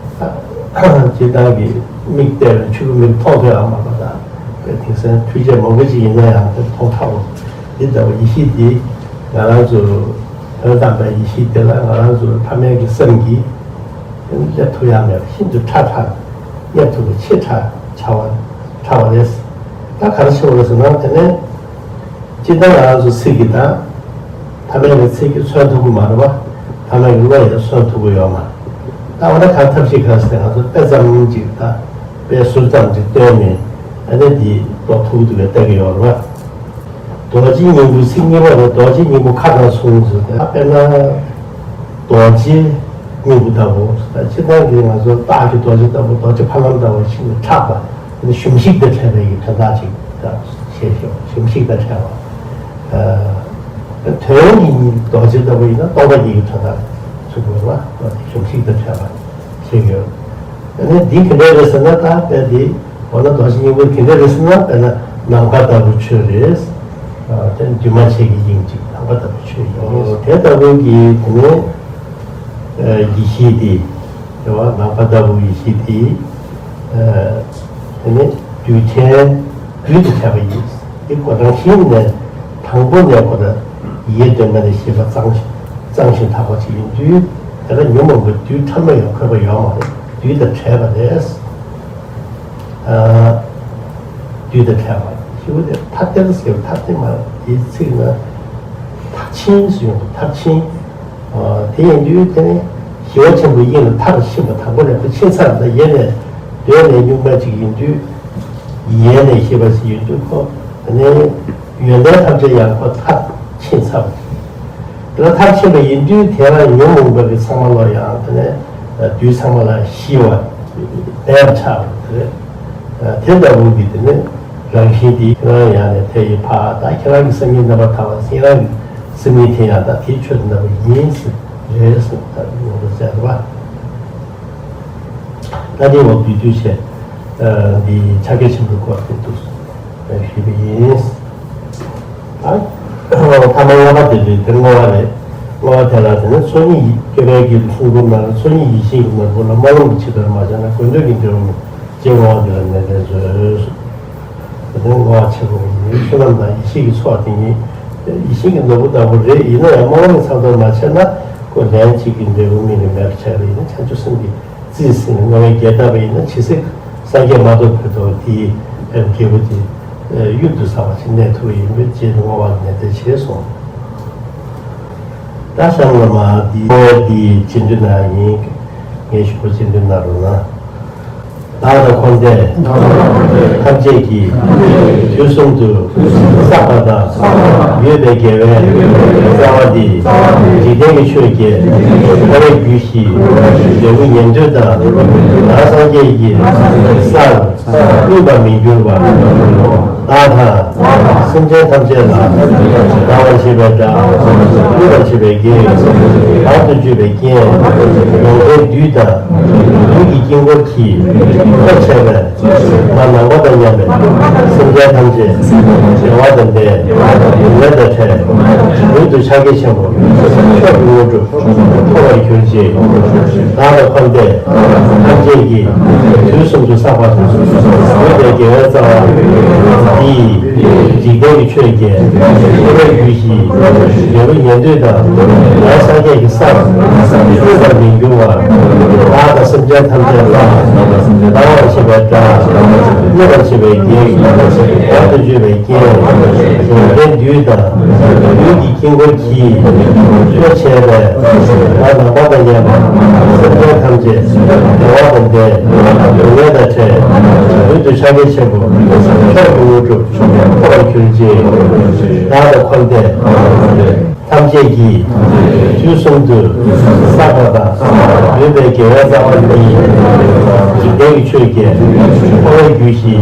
སྤྱིར་བཏང་གི་མིག་བལྟས་པའི་ཆོས་སྐུ་མིག་མཐོང་ཐོས་ཨ་མ་པ་དང་། དེང་སང་འཕྲུལ་ཆས་མང་པོ་ཅིག་ཡིན་ན་ཡང་དེ་མཐོང་ཐག་པ། འདི་ལྟ་བུ་ཡེ་ཤེས་འདི། ང་རང་ཚོ། དོན་དམ་པའི་ཡེ་ཤེས་འདི་ལ་ང་རང་ཚོ་ཕ་མའི་གི་སེམས་ཀྱིས། སླེབས་ཐུབ་ཡ་མེད་པ་ཤིན་ཏུ་ཕྲ་ཕྲ། སླེབས་ཐུབ་པ་ཆེས་ཕྲ་ཕྲ་བ། ཕྲ་བ་རེད། ད་ག་རེ་ཆེ་བ་རེད་ཟེར་ན་དེ་ནས། སྤྱིར་བཏང་ང་རང་ཚོ་ཚིག་གི་དང་། ཐ་མལ་གྱི་ཚིག་གིས་མཚོན་ཐུབ་ཀྱི་མ་རེད་པ། ཐ་མལ་གྱི་བློ་ཡིས་མཚོན་ཐུབ་ཀྱི་ཡོད་མ་རེད། ད་འོ་ན་གང་ཐབས་ཤེས་ག་ཟེར་ང་ཚོ་དཔེ་ཙམ་ཅིག་དང་། དཔེ་ཟུར་ཙམ་ཅིག་སྟོན་ནས། ཨ་ནི་འདི་རྟོགས་ཐུབ་ཀྱི་འདུག་པས་ལྟ་གི་ཡོད་རེད་པ། རྡོ་རྗེ་སྙིང་པོའི་ཚིག་གཉིས་པ་ལ་རྡོ་རྗེ་སྙིང་པོ་ཁ་དང་གསུང་ཟེར་ཏེ། དཔེར་ན། རྡོ་རྗེ་སྙིང་པོ་ལྟ་བུ། སྤྱིར་བཏང་གི་ང་ཚོ་སྟག་གི་རྡོ་རྗེ་ལྟ་བུ། རྡོ་རྗེ་ཕ་ལམ་ལྟ་བུ་ཞིག་ནི་ཕྲག་པ། ཨ་ནི་གཞོམ་གཞིག་དང་བྲལ་བའི་གི་དོན་དག་ཅིག་ད་ཤེས་ཤོག་གཞོམ་གཞིག་དང་བྲལ་བ། ཨ། དོན་གྱི་རྡོ་རྗེ་ལྟ་བུ་ཡིན་ན་སྟོང་པ་ཉིད་ཀྱི་དོན་དག་ཚུགས་དགོས་པ། རྡོ་རྗེ་གཞོམ་གཞིག་དང་བྲལ་བ་ཞེས་ཡོད། ཨ་ནི་འདི་ག་འདྲ་རེད་ཟེར་ན། ད་དཔེ་འདི་འོ་ན་རྡོ་རྗེ་སྙིང་པོ་ག་འདྲ་རེད་ཟེར་ན། དཔེར་ན་ནམ་མཁའ་ལྟ་བུ་ཆོས་རེད། ཨ། དེ་འདུས་མ་བྱས་ཀྱི་དབྱིངས་གཅིག་ནམ་མཁའ་ལྟ་བུ་ཆོས་ཡིན། དེ་ལྟ་བུ་གི་དེ་ནས། ཨ། ཡེ་ཤེས་དེ། རེད་བ། ནམ་མཁའ་ལྟ་བུ་ཡེ་ཤེས་དེ། ཨ། དེ་ནས་རྡུལ་ཕྲན་རྡུལ་དུ་ཐལ་བ་ཡིན། དེ་ཁོ་རང་བཞིན་ནས་དང་པོ་ནས་ཁོ་རང་ཡེ་གདོད་མ་ནས་ཤེས་པ་གཙང་གཙང་ཞིང་དག་པ་ཅིག་ཡིན་དུས། དེ་ལ་ཉོན་མོངས་པའི་རྡུལ་ཕྲ་མོ་ཡང་འཁོད་པ་ཡོད་མ་རེད། རྡུལ་དང་བྲལ་བ་རེད། ཨ། རྡུལ་དང་བྲལ་བ་ཞེས་པ་དེ་ཐ་དད་ཟེར་བ། ཐ་དད་མ་རེད། དེའི་ཚིག་ན་མཐར་ཕྱིན་ཟེར་ཡོང་དུས། མཐར་ཕྱིན། ཨ། དེ་ཡིན་དུས་དེ་ནི་ཞི་བ་ཆེན་པོའི་དབྱིངས་ལ་མཐར་ཕྱིན་པ། དང་པོ་ནས་ཁོ་ཕྱིན་ཚར་ན་ཡེ་ནས་གདོད་ནས་གཉུག་མ་ཅིག་ཡིན་དུས། ཡེ་ནས་ཤེས་པ་ཞིག་ཡིན་དུས་ཁོ། དེ་ནི་ཡོན་ཏན་ཐམས་ཅད་ཡང་ཁོ་མཐར་ཕྱིན་ཚར་བ། དེ་ལ་མཐར་ཕྱིན་པ་ཡིན་དུས་དེ་ལ་ཉོན་མོངས་པ་གི་ཚང་མ་ལོ་ཡང་དེ་ནས་རྡུལ་ཚང་མ་ལ་ཞི་བ་ལྡན་པ་ཆགས་པ་རེད། དེ་ལྟ་བུ་གི་དེ་ནི་རང་བཞིན་དེ་ཁྱེད་རང་ཡང་ནས་དེ་ཡི་ཕ་དང་། ཁྱེད་རང་གི་སེམས་ཉིད་རྣམ་པར་དག་པ། ཁྱེད་རང་གི་སེམས་ཉིད་དེ་ཡང་ད་དེའི་ཆོས་དེ་ལྟ་བུ་ཡིན་ཟེར་རེད་ཟེར་ད་ངོ་སྤྲོད་མཛད་པ། ད་དེ་འོག་བསྡུས་བསྡུས་བྱས། ཨ། འདི་ཕྱག་རྒྱ་ཆེན་པོའི་སྐོར་དེ་འདུག་ཞུས་པ་ཡིན། ཨ། ཐ་མ་ལྔ་པ་དེ་རེད། དེ་བསྔོ་བ་རེད། བསྔོ་བ་དེ་ལ་དེ་ནི་མཚན་ཉིད་ཡེ། སྐྱོབ་པའི་གི་ལྷུན་པོ་ནང་ལ་མཚན་ཉིད་ཡེ་ཤེས་ཀྱི་ནོར་བུ་ལ་རྨ་ལམ་གྱི་ཆེད་དུ་མ་བྱས་ན། དགོས་འདོད་ཀྱི་འབྲས་བུ་མེད། ཅེས་བསྔོ་བ་འདི་ལ་ནན་ཏན་མཛོད། དེ་ནས་བསྔོ་བ་ཆེན་པོ་ཡིན། བསོད་ནམས་དང་ཡེ་ཤེས་ཀྱི་ཚོགས་དེ་ཉིད་ཡེ་ཤེས་ཀྱི་ནོར་བུ་ལྟ་བུ་རེད། ཡིན་ན་ཡང་རྨ་ལམ་གྱི་མཚམས་དུ་མ་ཆད་ན་ཁོ་ལན་གཅིག་གི་འབྲས་བུ་དམིགས་ནས་མེད་པར་ཆགས་པ་ཡིན་ན། བྱང་ཆུབ་སེམས་ཀྱིས་རྩིས་ཟིན་ནས་བསྔོ་བའི་རྒྱས་བཏབ་པ་ཡིན་ན། ཇི་སྲིད་སངས་རྒྱས་མ་ཐོབ་བར་དུ་དེའི་འབྲས་བུ་དེ་གཡུར་དུ་ཟ་བ་ཞིག་གནས་ཐུབ་པ་ཡིན་པས། རྗེས་ནས་བསྔོ་བ་ནན་ཏན་བྱས་སོང་། ད་གཤམ་ལ་མ་འདི་བསྔོ་བ་འདི་སྤྱན་འདྲེན་གནང་ཡིན། ངས་ཞུ་བ་སྤྱན་འདྲེན་གནང་རོགས་གནང་། བདག་དང་འཁོར་འདས་ཐམས་ཅད་ཀྱིས་དུས་གསུམ་དུ་བསགས་པ་དང་ཡོད་པའི་དགེ་བའི་རྩ་བ་འདི་འཇིག་རྟེན་གྱི་ཆོས་བརྒྱད་འཁོར་བའི་རྒྱུ་བཞི་འབྲས་བུ་ཉན་ཐོས་དང་ནང་སངས་རྒྱས་ཀྱི་སར་མངོན་པར་མི་འགྱུར་བ། བདག་དང་སེམས་ཅན་ཐམས་ཅད་ལ་སྡང་བར་བྱེད་པའི་དགྲ། གཉེར་བར་བྱེད་པའི་རྒྱན། བར་དུ་གཅོད་པའི་རྐྱེན། ཡོན་ཏན་བདུད་དང་བདུད་ཀྱི་དཀྱིལ་འཁོར་གྱིས་བསྐོར་བྱས་པའི་མ་ནམ་མཁའ་དང་མཉམ་པའི་སེམས་ཅན་ཐམས་ཅད་བདེ་བ་དང་ལྡན། སྡུག་བསྔལ་དང་བྲལ། མྱུར་དུ་ཕྱག་རྒྱ་ཆེན་པོ་མཆོག་ཏུ་དངོས་གྲུབ་ཐོབ་པར་གྱུར་ཅིག་བདག་དང་འཁོར་འདས་ཐམས་ཅད་ཀྱིས་དུས་གསུམ་དུ་བསགས་པ་དང་ཡོད་པའི་དགེ་བའི་རྩ་བ་འདིས་འཇིག་རྟེན་གྱི་ཆོས་བརྒྱད་འཁོར་བའི་རྒྱུ་བཞི་འབྲས་བུ་ཉན་ཐོས་དང་ནང་སངས་རྒྱས་ཀྱི་སར་མངོན་པར་མི་འགྱུར་བ། བདག་དང་སེམས་ཅན་ཐམས་ཅད་ལ་སྡང་བར་བྱེད་པའི་དགྲ། གཉེར་བར་བྱེད་པའི་རྒྱན། བར་དུ་གཅོད་པའི་རྐྱེན། ཡོན་ཏན་བདུད་དང་བདུད་ཀྱི་དཀྱིལ་འཁོར་གྱིས་བསྐོར་བྱས་པའི་མ་ནམ་མཁའ་དང་མཉམ་པའི་སེམས་ཅན་ཐམས་ཅད་བདེ་བ་དང་ལྡན། སྡུག་བསྔལ་དང་བྲལ། མྱུར་དུ་ཕྱག་རྒྱ་ཆེན་པོ་མཆོག་ཏུ་དངོས་གྲུབ་ཐོབ་པར་གྱུར་ཅིག་བདག་དང་འཁོར་འདས་ཐམས་ཅད་ཀྱིས་དུས་གསུམ་དུ་བསགས་པ་དང་ཡོད་པའི་དགེ་བའི་རྩ་བ་འདིས་འཇིག་རྟེན་གྱི་ཆོས་བརྒྱད་འཁོར་བའི་རྒྱུ་བཞི་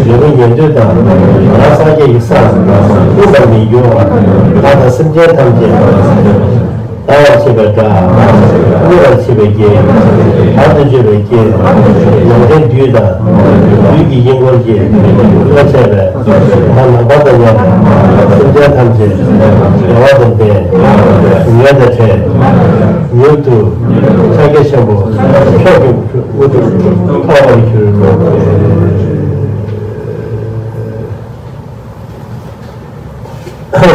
འབྲས་བུ་ཉན་ཐོས་དང་ནང་སངས་རྒྱས་ཀྱི་སར་མངོན་པར་མི་འགྱུར་བ། བདག་དང་སེམས་ཅན་ཐམས་ཅད་སྡང་བར་བྱེད་པའི་དགྲ། གཉེར་བར་བྱེད་པའི་རྒྱན། བར་དུ་གཅོད་པའི་རྐྱེན། ཡོན་ཏན་བདུད་དང་བདུད་ཀྱི་དཀྱིལ་འཁོར་གྱིས་བསྐོར་བྱས་པའི་མ་ནམ་མཁའ་དང་མཉམ་པའི་སེམས་ཅན་ཐམས་ཅད་བདེ་བ་དང་ལྡན། སྡུག་བསྔལ་དང་བྲལ། མྱུར་དུ་ཕྱག་རྒྱ་ཆེན་པོ་མཆོག་ཏུ་དངོས་གྲུབ་ཐོབ་པར་གྱུར།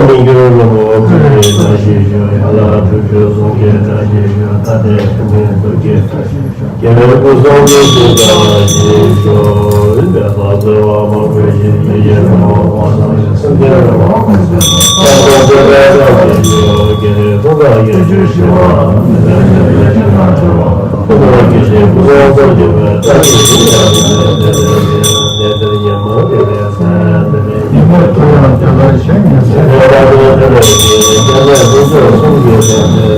མི་འགྱུར་བློན་པོ་ཀུན་གྱི་བཀྲ་ཤིས་ཤོག་ཡན་ལག་དྲུག་ཅུ་ཟུང་གི་བཀྲ་ཤིས་ཤོག་ཐ་དད་ཐུན་མིན་ཐུགས་ཀྱི་བཀྲ་ཤིས་ཤོག་རྒྱལ་བའི་སྐུ་གསུང་ཐུགས་ཀྱི་བཀྲ་ཤིས་ཤོག་ཨུཏྤལ་འབར་བའི་དབང་པོ་ཆེ་ཡི་ཡེ་ནོ་དབང་ཐང་སེམས་ཅན་དབང་པོ་ཆེ་དབང་ཐང་སེམས་ཅན་བཀྲ་ཤིས་ཤོག་རྒྱལ་བའི་ཐུགས་ཀར་ཡེ་ཤེས་ཞི་བ་ཐུགས་ཀར་ཡེ་ཤེས་སྐུ་གསུང་ཐུགས་ཀྱི་བཀྲ་ཤིས་ཤོག་ཉི་མ་ཐུགས་ཡང་དེ་ལ་ཞིང་ངེས་ཚེ། ཉི་མ་ཐུགས་ཡང་དེ་ལ་ཞིང་ངེས་ཚེ།